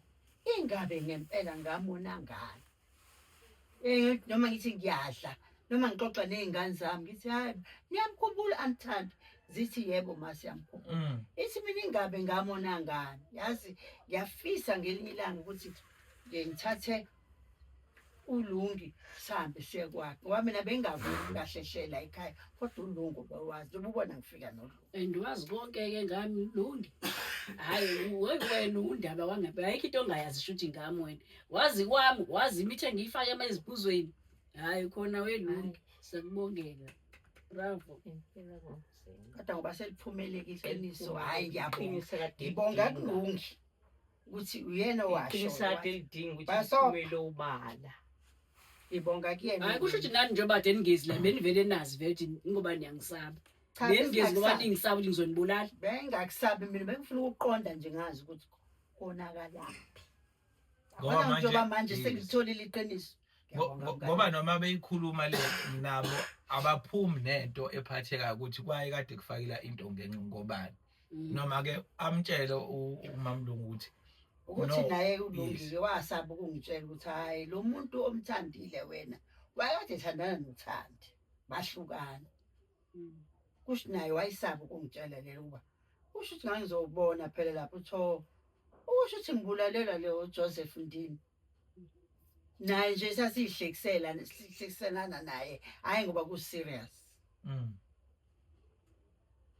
[SPEAKER 4] ingabe ngempela ngamona ngani? Noma ngithi ngiyadla noma ngixoxa ney'ngane zami ngithi hayi niyamkhumbula anithandi, zithi yebo ma siyamkhumbula. Ithi mina ingabe ngamona ngani? Yazi ngiyafisa ngelinye ilanga ukuthi ngithathe uLungi sihambe siye kwakhe, ngoba mina bengingavumi kahle hle la ekhaya, kodwa uLungi ubewazi njengoba ubona ngifika noLungi.
[SPEAKER 1] And wazi konke-ke ngami Lungi. Hhayi wena undaba wangempela, ayikho into ongayazi shuthi ngami wena. Wazi kwami, wazi imithi engiyifake emaziphuzweni. Hhayi khona weLungi, siyakubongela. Bravo.
[SPEAKER 4] Kodwa ngoba seliphumeleke iqiniso, hhayi ngiyabonga. Ngibonga kuLungi ukuthi uyena owasho.
[SPEAKER 3] Iqiniso kade lidinga ukuthi
[SPEAKER 4] Baso-
[SPEAKER 3] liphumele obala.
[SPEAKER 4] Ngibonga kuyena.
[SPEAKER 1] Hhayi kusho ukuthi nani njengoba kade ningezi la benivele nazi vele ukuthi ngoba niyangisaba.
[SPEAKER 4] Cha,
[SPEAKER 1] Beningezi ngoba
[SPEAKER 4] bengingakusabi.
[SPEAKER 1] ningisaba ukuthi ngizonibulala.
[SPEAKER 4] Bengingakusabi mina, bengifuna ukuqonda nje ngazi ukuthi konakalaphi.
[SPEAKER 5] Ngoba
[SPEAKER 4] Yabona
[SPEAKER 5] manje-
[SPEAKER 4] njengoba manje
[SPEAKER 5] yes.
[SPEAKER 4] sengilitholile iqiniso. Ngiyabonga mngani.
[SPEAKER 5] Ngoba noma beyikhuluma le nabo abaphumi nento ephathekayo ukuthi kwaye kade kufakela into ngenxa ngobani. Noma ke amtshele uMamlungu ukuthi
[SPEAKER 4] Ukuthi
[SPEAKER 5] no,
[SPEAKER 4] naye
[SPEAKER 5] yes.
[SPEAKER 4] uLungi-ke wasaba ukungitshela ukuthi hhayi lo muntu omthandile wena wayekade ethandana noThandi bahlukana. Kusho naye wayesaba ukungitshela lelo ukuba kusho ukuthi ngangizobona phela lapho utho usho ukuthi ngibulalela leyo Joseph Ndini. Naye nje sasiyihlekisela sihlekiselana naye hhayi ngoba ku-serious.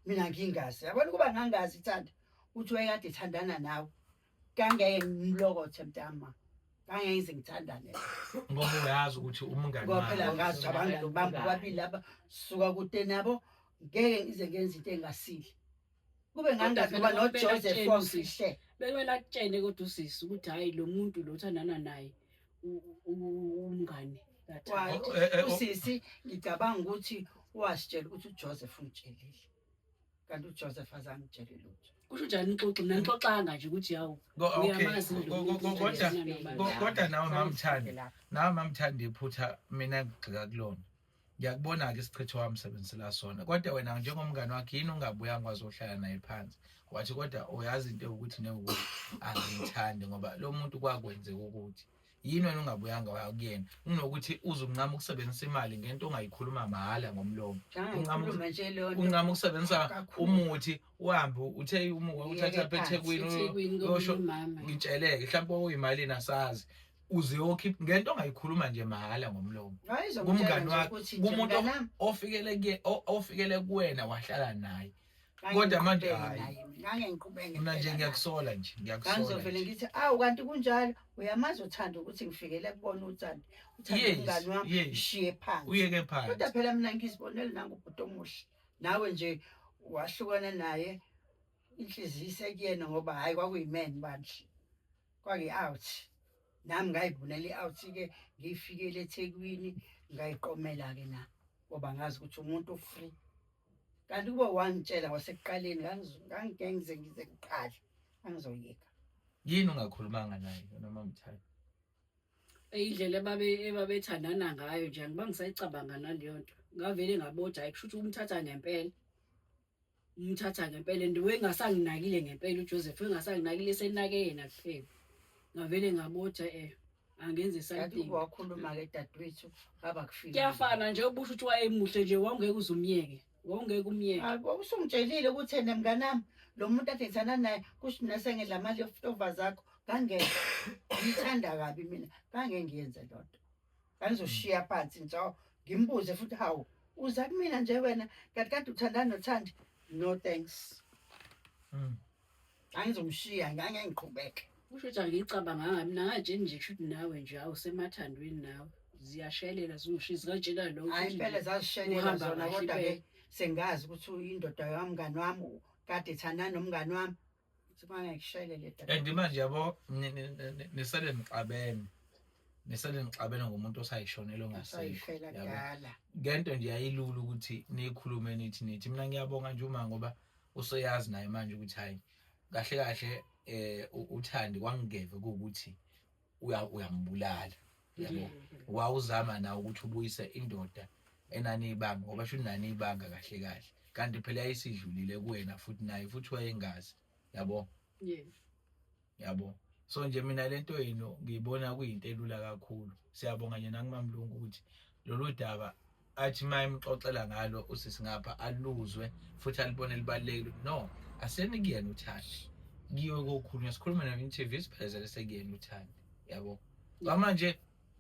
[SPEAKER 4] Mina ngingazi, yabona ukuba ngangazi Thandi ukuthi wayekade ethandana nawe, kangeke ngimlokothe mntama, kangeke ngize ngithandane naye.
[SPEAKER 5] Ngoba uyazi ukuthi umngani
[SPEAKER 4] Ngoba phela
[SPEAKER 5] wakhe.
[SPEAKER 4] ngazi ukuthi abangani bami bobabili laba suka kude nabo, ngeke ngize ngenze into engasile. Kube ngangazi
[SPEAKER 1] Kodwa
[SPEAKER 4] ngoba
[SPEAKER 1] phela
[SPEAKER 4] noJoseph
[SPEAKER 1] kwamele
[SPEAKER 4] wamfihle.
[SPEAKER 1] Bekumele akutshene kodwa usisi ukuthi hhayi lo muntu lo othandana naye umngani kaThandi.
[SPEAKER 4] Wathi usisi ngicabanga ukuthi wasitshela ukuthi uJoseph ungitshelile. Kanti uJoseph azangitshele lutho.
[SPEAKER 1] Kusho njani nixoxe mina nixoxanga nje ukuthi hawu
[SPEAKER 5] Okay,
[SPEAKER 1] uyamazi lo muntu othandana nobani.
[SPEAKER 5] Kodwa nawe mamthandi,
[SPEAKER 3] Lapho.
[SPEAKER 5] nawe mamthandi iphutha mina ngigxila kulona. Ngiyakubona-ke isichitho wamsebenzisela sona, kodwa wena njengomngani wakhe yini ungabuyanga wazohlala naye phansi wathi kodwa uyazi into ewukuthi newukuthi angiyithandi ngoba lo muntu kwakwenzeka ukuthi yini wena ungabuyanga waya kuyena kunokuthi uze uncame ukusebenzisa imali ngento ongayikhuluma mahhala ngomlomo.
[SPEAKER 4] Ngikhuluma nje leyo nto.
[SPEAKER 5] Uncame ukusebenzisa
[SPEAKER 4] Kakhulu.
[SPEAKER 5] umuthi uhambe uthe umuthi uthatha
[SPEAKER 4] Uyeke
[SPEAKER 5] apha
[SPEAKER 4] phansi,
[SPEAKER 5] eThekwini
[SPEAKER 1] eThekwini
[SPEAKER 5] uyosho
[SPEAKER 1] komunye umama.
[SPEAKER 5] ngitsheleke mhlawumbe okuyimalini asazi uze uyokhipha ngento ongayikhuluma nje mahhala ngomlomo.
[SPEAKER 4] Wayezongitshela
[SPEAKER 5] Kumngani
[SPEAKER 4] nje
[SPEAKER 5] wakhe,
[SPEAKER 4] ukuthi nje
[SPEAKER 5] kumuntu
[SPEAKER 4] mnganami,
[SPEAKER 5] ofikele kuye, ofikele kuwena wahlala naye. Kodwa manje
[SPEAKER 4] ngangiqhubeke
[SPEAKER 5] hhayi.
[SPEAKER 4] naye mina, ngangiqhubeke
[SPEAKER 5] Mina nje
[SPEAKER 4] ngempela naye.
[SPEAKER 5] ngiyakusola nje, ngiyakusola
[SPEAKER 4] Ngangizovele
[SPEAKER 5] nje.
[SPEAKER 4] ngithi awu kanti kunjalo, uyamazi uThandi ukuthi ngifikele kubona uThandi. Uthandi
[SPEAKER 5] Yes,
[SPEAKER 4] umngani wami,
[SPEAKER 5] yes.
[SPEAKER 4] shiye phansi.
[SPEAKER 5] Uyeke phansi.
[SPEAKER 4] Kodwa phela mina ngizibonele nangubhuti omuhle. Nawe nje wahlukana naye inhliziyo isekuyena ngoba hhayi kwakuyimene bandla. Kwakuyi-out. Nami ngayibonela i-out-ke ngiyifikele eThekwini ngayiqomela-ke na ngoba ngazi ukuthi umuntu u-free. Kanti kube wangitshela kwasekuqaleni ngangike ngize ngize ngiqale angizoyeka.
[SPEAKER 5] Yini ungakhulumanga naye noma mthandi?
[SPEAKER 1] Indlela ebabethandana ngayo nje angiba ngisayicabanga naleyo nto. Ngavele ngabona hayi kusho ukuthi umthatha ngempela. Umthatha ngempela and wengasanginakile ngempela uJoseph wengasanginakile senake yena kuphela. Ngavele ngabotha angenze
[SPEAKER 4] Kanti
[SPEAKER 1] something.
[SPEAKER 4] kube wakhuluma-ke dadewethu ngaba kufika.
[SPEAKER 1] Kuyafana nje ubusho ukuthi wayemuhle nje wawungeke uze umyeke. Wawungeke umyeke.
[SPEAKER 4] Hayi, usungitshelile ukuthi ene mnganami lo muntu ade ngithandana naye kusho mina sengidla ama leftover zakho ngangeke ngiyithanda kabi mina ngangeke ngiyenze loo nto. Ngangizoshiya phansi nje ngimbuze futhi hawu uza kumina nje wena kanti kade uthandana noThandi, no thanks. Angizomshiya ngangeke ngiqhubeke.
[SPEAKER 1] Kusho ukuthi angicabanganga mina ngatsheni nje kusho ukuthi nawe nje awusemathandweni nawe ziyashelela ziwushiya zikatshela lo
[SPEAKER 4] Hayi
[SPEAKER 1] ukuthi
[SPEAKER 4] impela
[SPEAKER 1] nje
[SPEAKER 4] zazishelela
[SPEAKER 1] uhamba
[SPEAKER 4] zona
[SPEAKER 1] kahle
[SPEAKER 4] kodwa ke
[SPEAKER 1] impela.
[SPEAKER 4] sengazi ukuthi uyindoda yomngani wami kade ethandana nomngani wami. Uthi bangekushelele dade.
[SPEAKER 5] And manje yabo nisele nixabene. Nisele nixabene ngomuntu osayishonela ongasekho.
[SPEAKER 4] Usayifela
[SPEAKER 5] Yabo.
[SPEAKER 4] kudala.
[SPEAKER 5] Ngento nje yayilula ukuthi nikhulume nithi nithi mina ngiyabonga nje uma ngoba useyazi naye manje ukuthi hayi kahle kahle uThandi kwangeve ukuthi uyambulala. Yabo, wawuzama nawe ukuthi ubuyise indoda enaniyibanga, ngoba sho naniyibanga kahle kahle, kanti phela yayisidlulile kuwena futhi naye futhi wayengazi, yabo. Yabo, so nje mina lento yenu ngiyibona kuyinto elula kakhulu. Siyabonga nje nakumamlungu ukuthi lolu daba athi uma emxoxela ngalo usisi ngapha aluzwe futhi alibone libalulekile. No, aseni kuyena uThandi, kiwe kokhulunywa, sikhulume no-interview siphelezele sekuyena uThandi, yabo. Kwamanje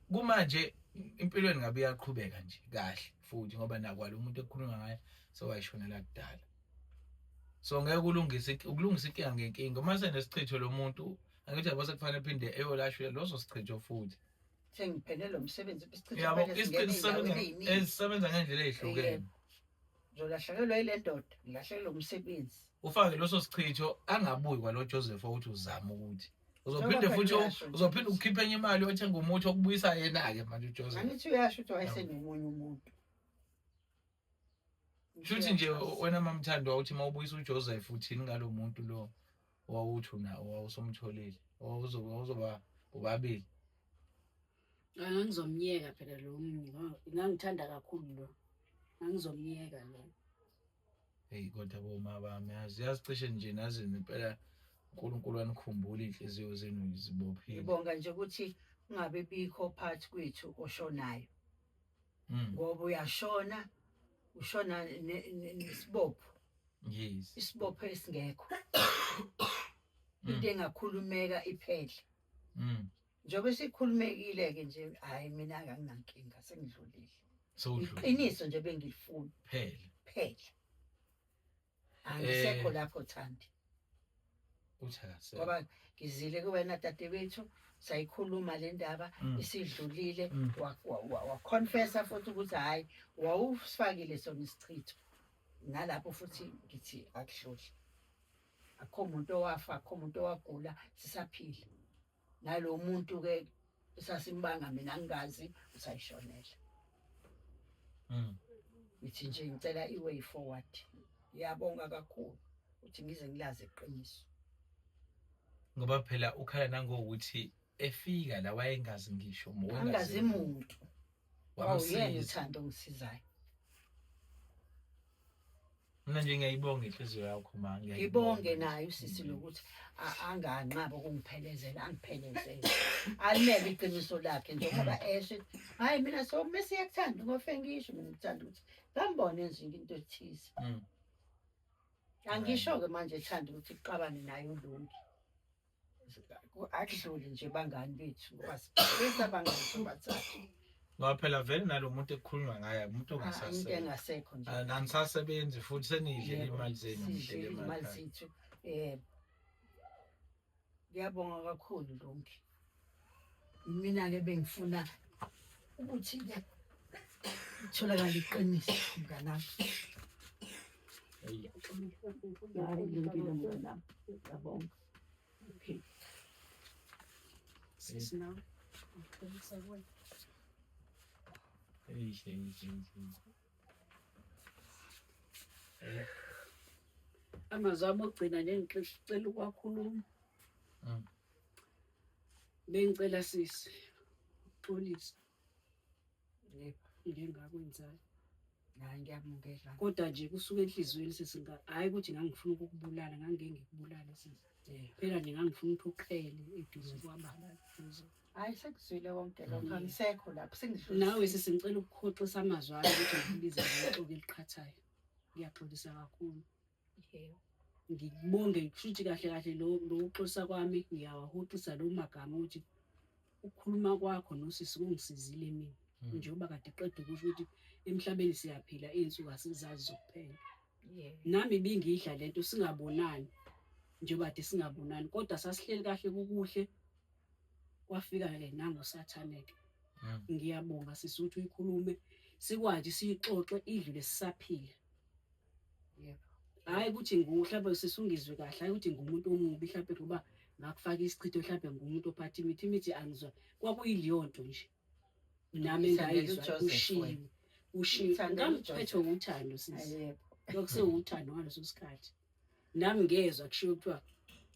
[SPEAKER 5] kumanje impilweni ngabe iyaqhubeka nje kahle futhi, ngoba nakwalo umuntu ekukhulunywa ngaye sewayishonela kudala. So ngeke ulungise ukulungisa inkinga ngenkinga uma senesichitho lo muntu, angithi yabo, sekufanele phinde eyolashwa loso sichitho futhi.
[SPEAKER 4] Sengiphelele umsebenzi, isichitho.
[SPEAKER 5] Yabo.
[SPEAKER 4] Phela
[SPEAKER 5] isichitho
[SPEAKER 4] singena
[SPEAKER 5] sisebenza
[SPEAKER 4] ey'ndaweni ey'ningi.
[SPEAKER 5] esisebenza ngendlela ey'hlukene.
[SPEAKER 4] Yebo. Ngizolahlekelwa yile ndoda, ngilahlekelwe umsebenzi.
[SPEAKER 5] Ufake leso sichitho, angabuyi kwalo Joseph ukuthi uzama ukuthi uzophinde
[SPEAKER 4] Njengoba
[SPEAKER 5] futhi
[SPEAKER 4] phela uyasho nje
[SPEAKER 5] uzophinde
[SPEAKER 4] ukuthi-
[SPEAKER 5] ukhiphe enye imali yothenga umuthi okubuyisa yena-ke manje uJoseph.
[SPEAKER 4] Angithi uyasho ukuthi wayesenomunye umuntu.
[SPEAKER 5] Shuthi nje wena mamthando wawuthi uma ubuyisa uJoseph uthini ngalo muntu lo owawuthi una owawusumtholile, owawuzoba bobabili?
[SPEAKER 1] Ngangizomyeka phela lo munye, ngangithanda kakhulu lo, ngangizomyeka lo.
[SPEAKER 5] Hey, kodwa boma bami, yazi yazi cishe nje nazi impela uNkulunkulu wanikhumbula, iy'nhliziyo zenu zibophile.
[SPEAKER 4] Ngibonga nje ukuthi kungabe bikho phakathi kwethu oshonayo. Ngoba uyashona, ushona nesibopho. Isibopho esingekho. Into engakhulumeka iphele. Njengoba sikhulumekile-ke nje, hhayi mina anginankinga, sengidlulile.
[SPEAKER 5] Sewudlulile.
[SPEAKER 4] Iqiniso nje bengilifuna.
[SPEAKER 5] Phela.
[SPEAKER 4] Phela. Angisekho lapho Thandi.
[SPEAKER 5] Uthi akasekho.
[SPEAKER 4] Ngoba ngizile kuwena dadewethu, sayikhuluma le ndaba, isidlulile, waconfessa futhi ukuthi hhayi wawusifakile sona isichitho. Nalapho futhi ngithi akudluli. Akukho muntu owafa, akukho muntu owagula, sisaphila. Nalo muntu-ke esasimbanga mina ngingazi usayishonela. Ngithi nje ngicela i-way forward. Ngiyabonga kakhulu ukuthi ngize ngilazi iqiniso.
[SPEAKER 5] Ngoba phela ukhala nangokuthi efika la wayengazi ngisho
[SPEAKER 4] Angazi muntu. Wawuyena
[SPEAKER 5] Wamsiza.
[SPEAKER 4] uThando ongisizayo.
[SPEAKER 5] Mina nje ngiyayibonga inhliziyo yakho ma, ngiyayibonga.
[SPEAKER 4] Ngibonge naye usisi lokuthi anganqaba ukungiphelezela, angiphelezele. Alimele iqiniso lakhe njengoba esho, hayi mina so mase iyakuthanda ngofe ngisho mina ngithanda ukuthi ngambona enza into ethize. Angisho-ke manje Thandi ukuthi kuxabane naye uLungi. Akudluli nje bangani bethu ngoba sibese abangani sobathathu.
[SPEAKER 5] Ngoba phela vele nalo muntu ekukhulunywa ngaye umuntu
[SPEAKER 4] Ah, into
[SPEAKER 5] ongasasebenzi.
[SPEAKER 4] engasekho nje.
[SPEAKER 5] Anisasebenzi futhi senidlele
[SPEAKER 4] Yebo,
[SPEAKER 5] imali zenu,
[SPEAKER 4] sidlele
[SPEAKER 5] nidlele
[SPEAKER 4] imali
[SPEAKER 5] emakhaya.
[SPEAKER 4] zethu. Yebo. Ngiyabonga kakhulu Lungi. Mina-ke bengifuna ukuthi-ke kutholakale iqiniso mnganami.
[SPEAKER 5] Eyi.
[SPEAKER 4] Hayi Lungile mnganami. Ngiyabonga. Okay.
[SPEAKER 1] Sisi nawe. Ngixolisa kuwena.
[SPEAKER 5] Eyi, eyi, eyi, eyi.
[SPEAKER 1] Amazwi ami okugcina nje ngicela ukwakhuluma. Bengicela sisi uxolisa
[SPEAKER 4] Yebo.
[SPEAKER 1] ngengakwenzayo.
[SPEAKER 4] Hayi ngiyamukela.
[SPEAKER 1] Kodwa nje kusuka enhliziyweni sisi, hhayi ukuthi ngangifuna ukukubulala, ngangeke ngikubulale sisi.
[SPEAKER 4] Yebo.
[SPEAKER 1] Phela nje ngangifuna ukuthi uqhele eduze kwababa. Eduze.
[SPEAKER 4] Hayi sekuzwile konke lokho, angisekho lapho sengidlulile.
[SPEAKER 1] Nawe sisi ngicela ukukhoxisa amazwi ami ukuthi ngikubize ngexoki eliqhathayo. Ngiyaxolisa kakhulu.
[SPEAKER 3] Yebo.
[SPEAKER 1] Ngikubonge kushuthi kahle kahle lo uxolisa kwami ngiyawahoxisa lo magama ukuthi ukukhuluma kwakho nosisi kungisizile mina. Njengoba kade qeda ukusho ukuthi emhlabeni siyaphila, iy'nsuku asizazi zokuphela.
[SPEAKER 3] Yebo.
[SPEAKER 1] Nami ibingidla lento singabonani, njengoba kade singabonani, kodwa sasihleli kahle kukuhle. Kwafika-ke nangosathane-ke. Ngiyabonga sisi ukuthi uyikhulume, sikwazi siyixoxe idlule sisaphila.
[SPEAKER 4] Yebo.
[SPEAKER 1] Hhayi ukuthi mhlawumbe sisi ungizwe kahle, hhayi ukuthi ngumuntu omubi mhlawumbe ngoba ngakufaka isichitho, mhlawumbe ngumuntu ophatha imithi, imithi angizwa. Kwakuyileyo nto nje. Nami
[SPEAKER 4] Ngithandela
[SPEAKER 1] engayizwa
[SPEAKER 4] uJoseph
[SPEAKER 1] kushiwo.
[SPEAKER 4] wena.
[SPEAKER 1] Kushiwo.
[SPEAKER 4] Ngithandela
[SPEAKER 1] Ngangiphethwe
[SPEAKER 4] uJoseph.
[SPEAKER 1] uthando sisi.
[SPEAKER 4] Yebo.
[SPEAKER 1] Kwakusewuthando ngaleso sikhathi. Nami ngezwa kushiwo kuthiwa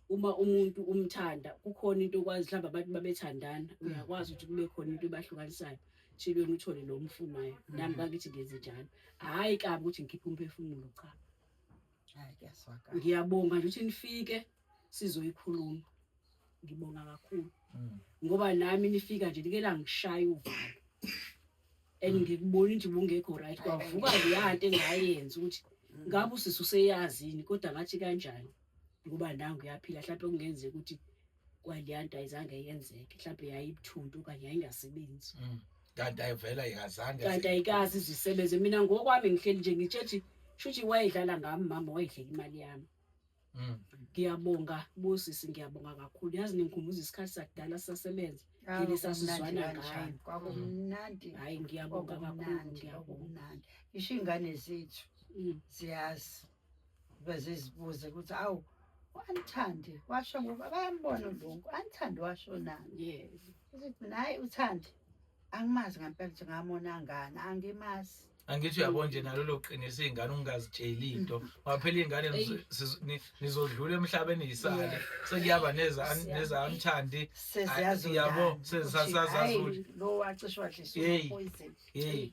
[SPEAKER 1] Uma umuntu umthanda, kukhona into okwazi, mhlawumbe abantu babethandana, uyakwazi ukuthi kube khona into ebahlukanisayo, thilweni uthole lo omfunayo. Nami kangithi ngenze njalo, hhayi kabi ukuthi ngikhiphe umphefumulo, cha.
[SPEAKER 2] Hayi, kuyazwakala.
[SPEAKER 1] Ngiyabonga nje ukuthi nifike sizoyikhuluma, ngibonga kakhulu ngoba nami nifika nje like langishaya uvalo and ngikubona nje ubungekho right, kwavuka leya nto engayenza ukuthi ngabe usisi useyazi yini, kodwa ngathi kanjani ngoba nangu uyaphila, mhlawumbe kungenzeka ukuthi kwaleya nto ayizange yenzeke, mhlawumbe yayibuthuntu okanye yayingasebenzi.
[SPEAKER 5] Kanti ayivela ayikazange.
[SPEAKER 1] Kanti ayikazi izisebenze. Mina ngokwami ngihleli nje ngitshethi shuthi wayedlala ngami mama, wayedlela imali yami. Ngiyabonga bosisi, ngiyabonga kakhulu, yazi ningikhumbuza isikhathi sakudala sisasebenza ngile sasizwana ngayo.
[SPEAKER 2] Kwakumnandi.
[SPEAKER 1] Hhayi, ngiyabonga kakhulu.
[SPEAKER 2] Kwakumnandi.
[SPEAKER 1] Ngiyabonga.
[SPEAKER 2] Kwakumnandi, ngisho iy'ngane zethu ziyazi, bezizibuze ukuthi awu, u-Anthandi washo, ngoba bayambona ulungu, Anthandi washo nani? Sithi mina, hhayi, uThandi angimazi ngampela, ukuthi ngamona ngani, angimazi.
[SPEAKER 5] Angithi uyabona nje nalolo qiniso, iy'ngane ungazitsheli into ngoba phela iy'ngane nizodlula emhlabeni yisale sekuyaba nezamthandi.
[SPEAKER 2] Seziyazondana.
[SPEAKER 5] Yabo, sezisasazi ukuthi
[SPEAKER 2] lo wacishe wadliswa
[SPEAKER 5] Hey.
[SPEAKER 2] poison.
[SPEAKER 5] Hey,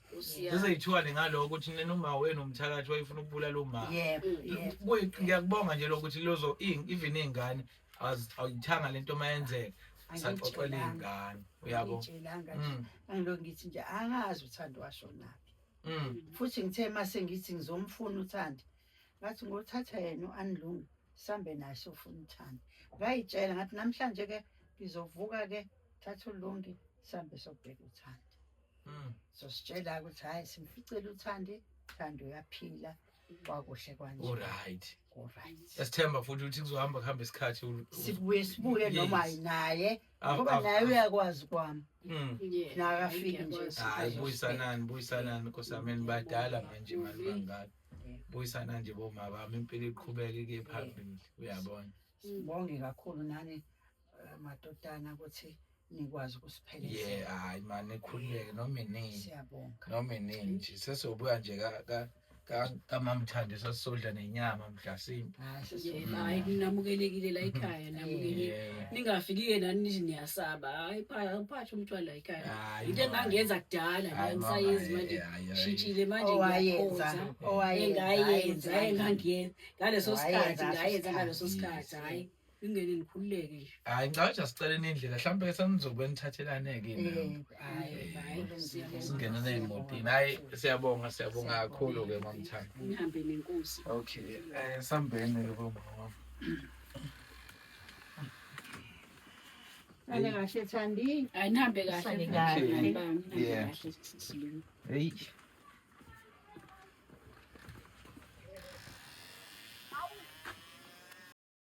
[SPEAKER 5] zizeyithiwane ngaloko ukuthi nina uma wenu umthakathi wayefuna ukubulala uma.
[SPEAKER 2] Yebo, yebo.
[SPEAKER 5] Ngiyakubonga nje lokuthi lozo even iy'ngane awuyithanga lento mayenzeka saxoxela iy'ngane, uyabo.
[SPEAKER 2] Angitshelanga nje. Angilokhu ngithi nje angazi uThandi washonaphi. Futhi ngithe mase ngithi ngizomfuna uThandi, ngathi ngothatha yena u-Anlungu sambe naye sofuna uThandi. Ngayitshela ngathi namhlanje ke ngizovuka ke thatha uLungi sambe sobheka uThandi. Sositshela ukuthi hayi, simficile uThandi, Thandi uyaphila, kwakuhle kanje.
[SPEAKER 5] Alright.
[SPEAKER 2] Alright.
[SPEAKER 5] Esithemba futhi ukuthi kuzohamba kuhambe isikhathi
[SPEAKER 2] Sibuye sibuye noma naye ngoba naye uyakwazi kwami. Nakafiki nje.
[SPEAKER 5] Hayi, buyisanani, buyisanani nkosi yami, nibadala manje mani bangaka. Buyisanani nje boma bami, impilo iqhubeke kuye phambili, uyabona.
[SPEAKER 2] Sibonge kakhulu nani madodana ukuthi nikwazi ukusiphelezela.
[SPEAKER 5] Yeah, hayi mani, nikhululeke noma inini.
[SPEAKER 2] Siyabonga.
[SPEAKER 5] Noma inini nje sesizobuya nje kamamthandi sesizodla nenyama mhla simbi.
[SPEAKER 2] Hayi,
[SPEAKER 1] Yebo,
[SPEAKER 2] sesizobonga.
[SPEAKER 1] hayi, namukelekile la ekhaya, namukelekile. Ningafiki-ke nani nithi niyasaba, hayi, phatha umthwalo la ekhaya.
[SPEAKER 5] Hayi,
[SPEAKER 1] Into
[SPEAKER 5] mama.
[SPEAKER 1] engangenza kudala
[SPEAKER 5] Hayi, mama,
[SPEAKER 1] ngisayenzi manje,
[SPEAKER 5] hayi, hayi.
[SPEAKER 1] shintshile manje.
[SPEAKER 2] Owayenza,
[SPEAKER 1] Ngiyakhonza.
[SPEAKER 2] owayenza,
[SPEAKER 1] Engayenza,
[SPEAKER 2] hayi,
[SPEAKER 1] engangiyenza ngaleso
[SPEAKER 2] Wayenza
[SPEAKER 1] sikhathi,
[SPEAKER 2] ngaso
[SPEAKER 1] ngayenza ngaleso
[SPEAKER 5] sikhathi.
[SPEAKER 1] sikhathi, hhayi, ingene nikhululeke nje.
[SPEAKER 5] Hayi, ngicabanga ukuthi asiceleni indlela mhlawumbe ke senizobe nithathelane-ke nami.
[SPEAKER 2] Yebo, hayi,
[SPEAKER 1] Yebo, hayi, siyabonga.
[SPEAKER 5] Singene ney'motini. Hhayi, siyabonga, siyabonga kakhulu-ke mamthandi.
[SPEAKER 1] Nihambe nenkosi.
[SPEAKER 5] Okay, sambeni-ke bomama.
[SPEAKER 4] Sale kahle Thandi.
[SPEAKER 1] Hayi, nihambe kahle.
[SPEAKER 3] Sale kahle.
[SPEAKER 1] Bami, nihambe
[SPEAKER 5] Yeah.
[SPEAKER 1] kahle, sisi Lungu.
[SPEAKER 5] Hey.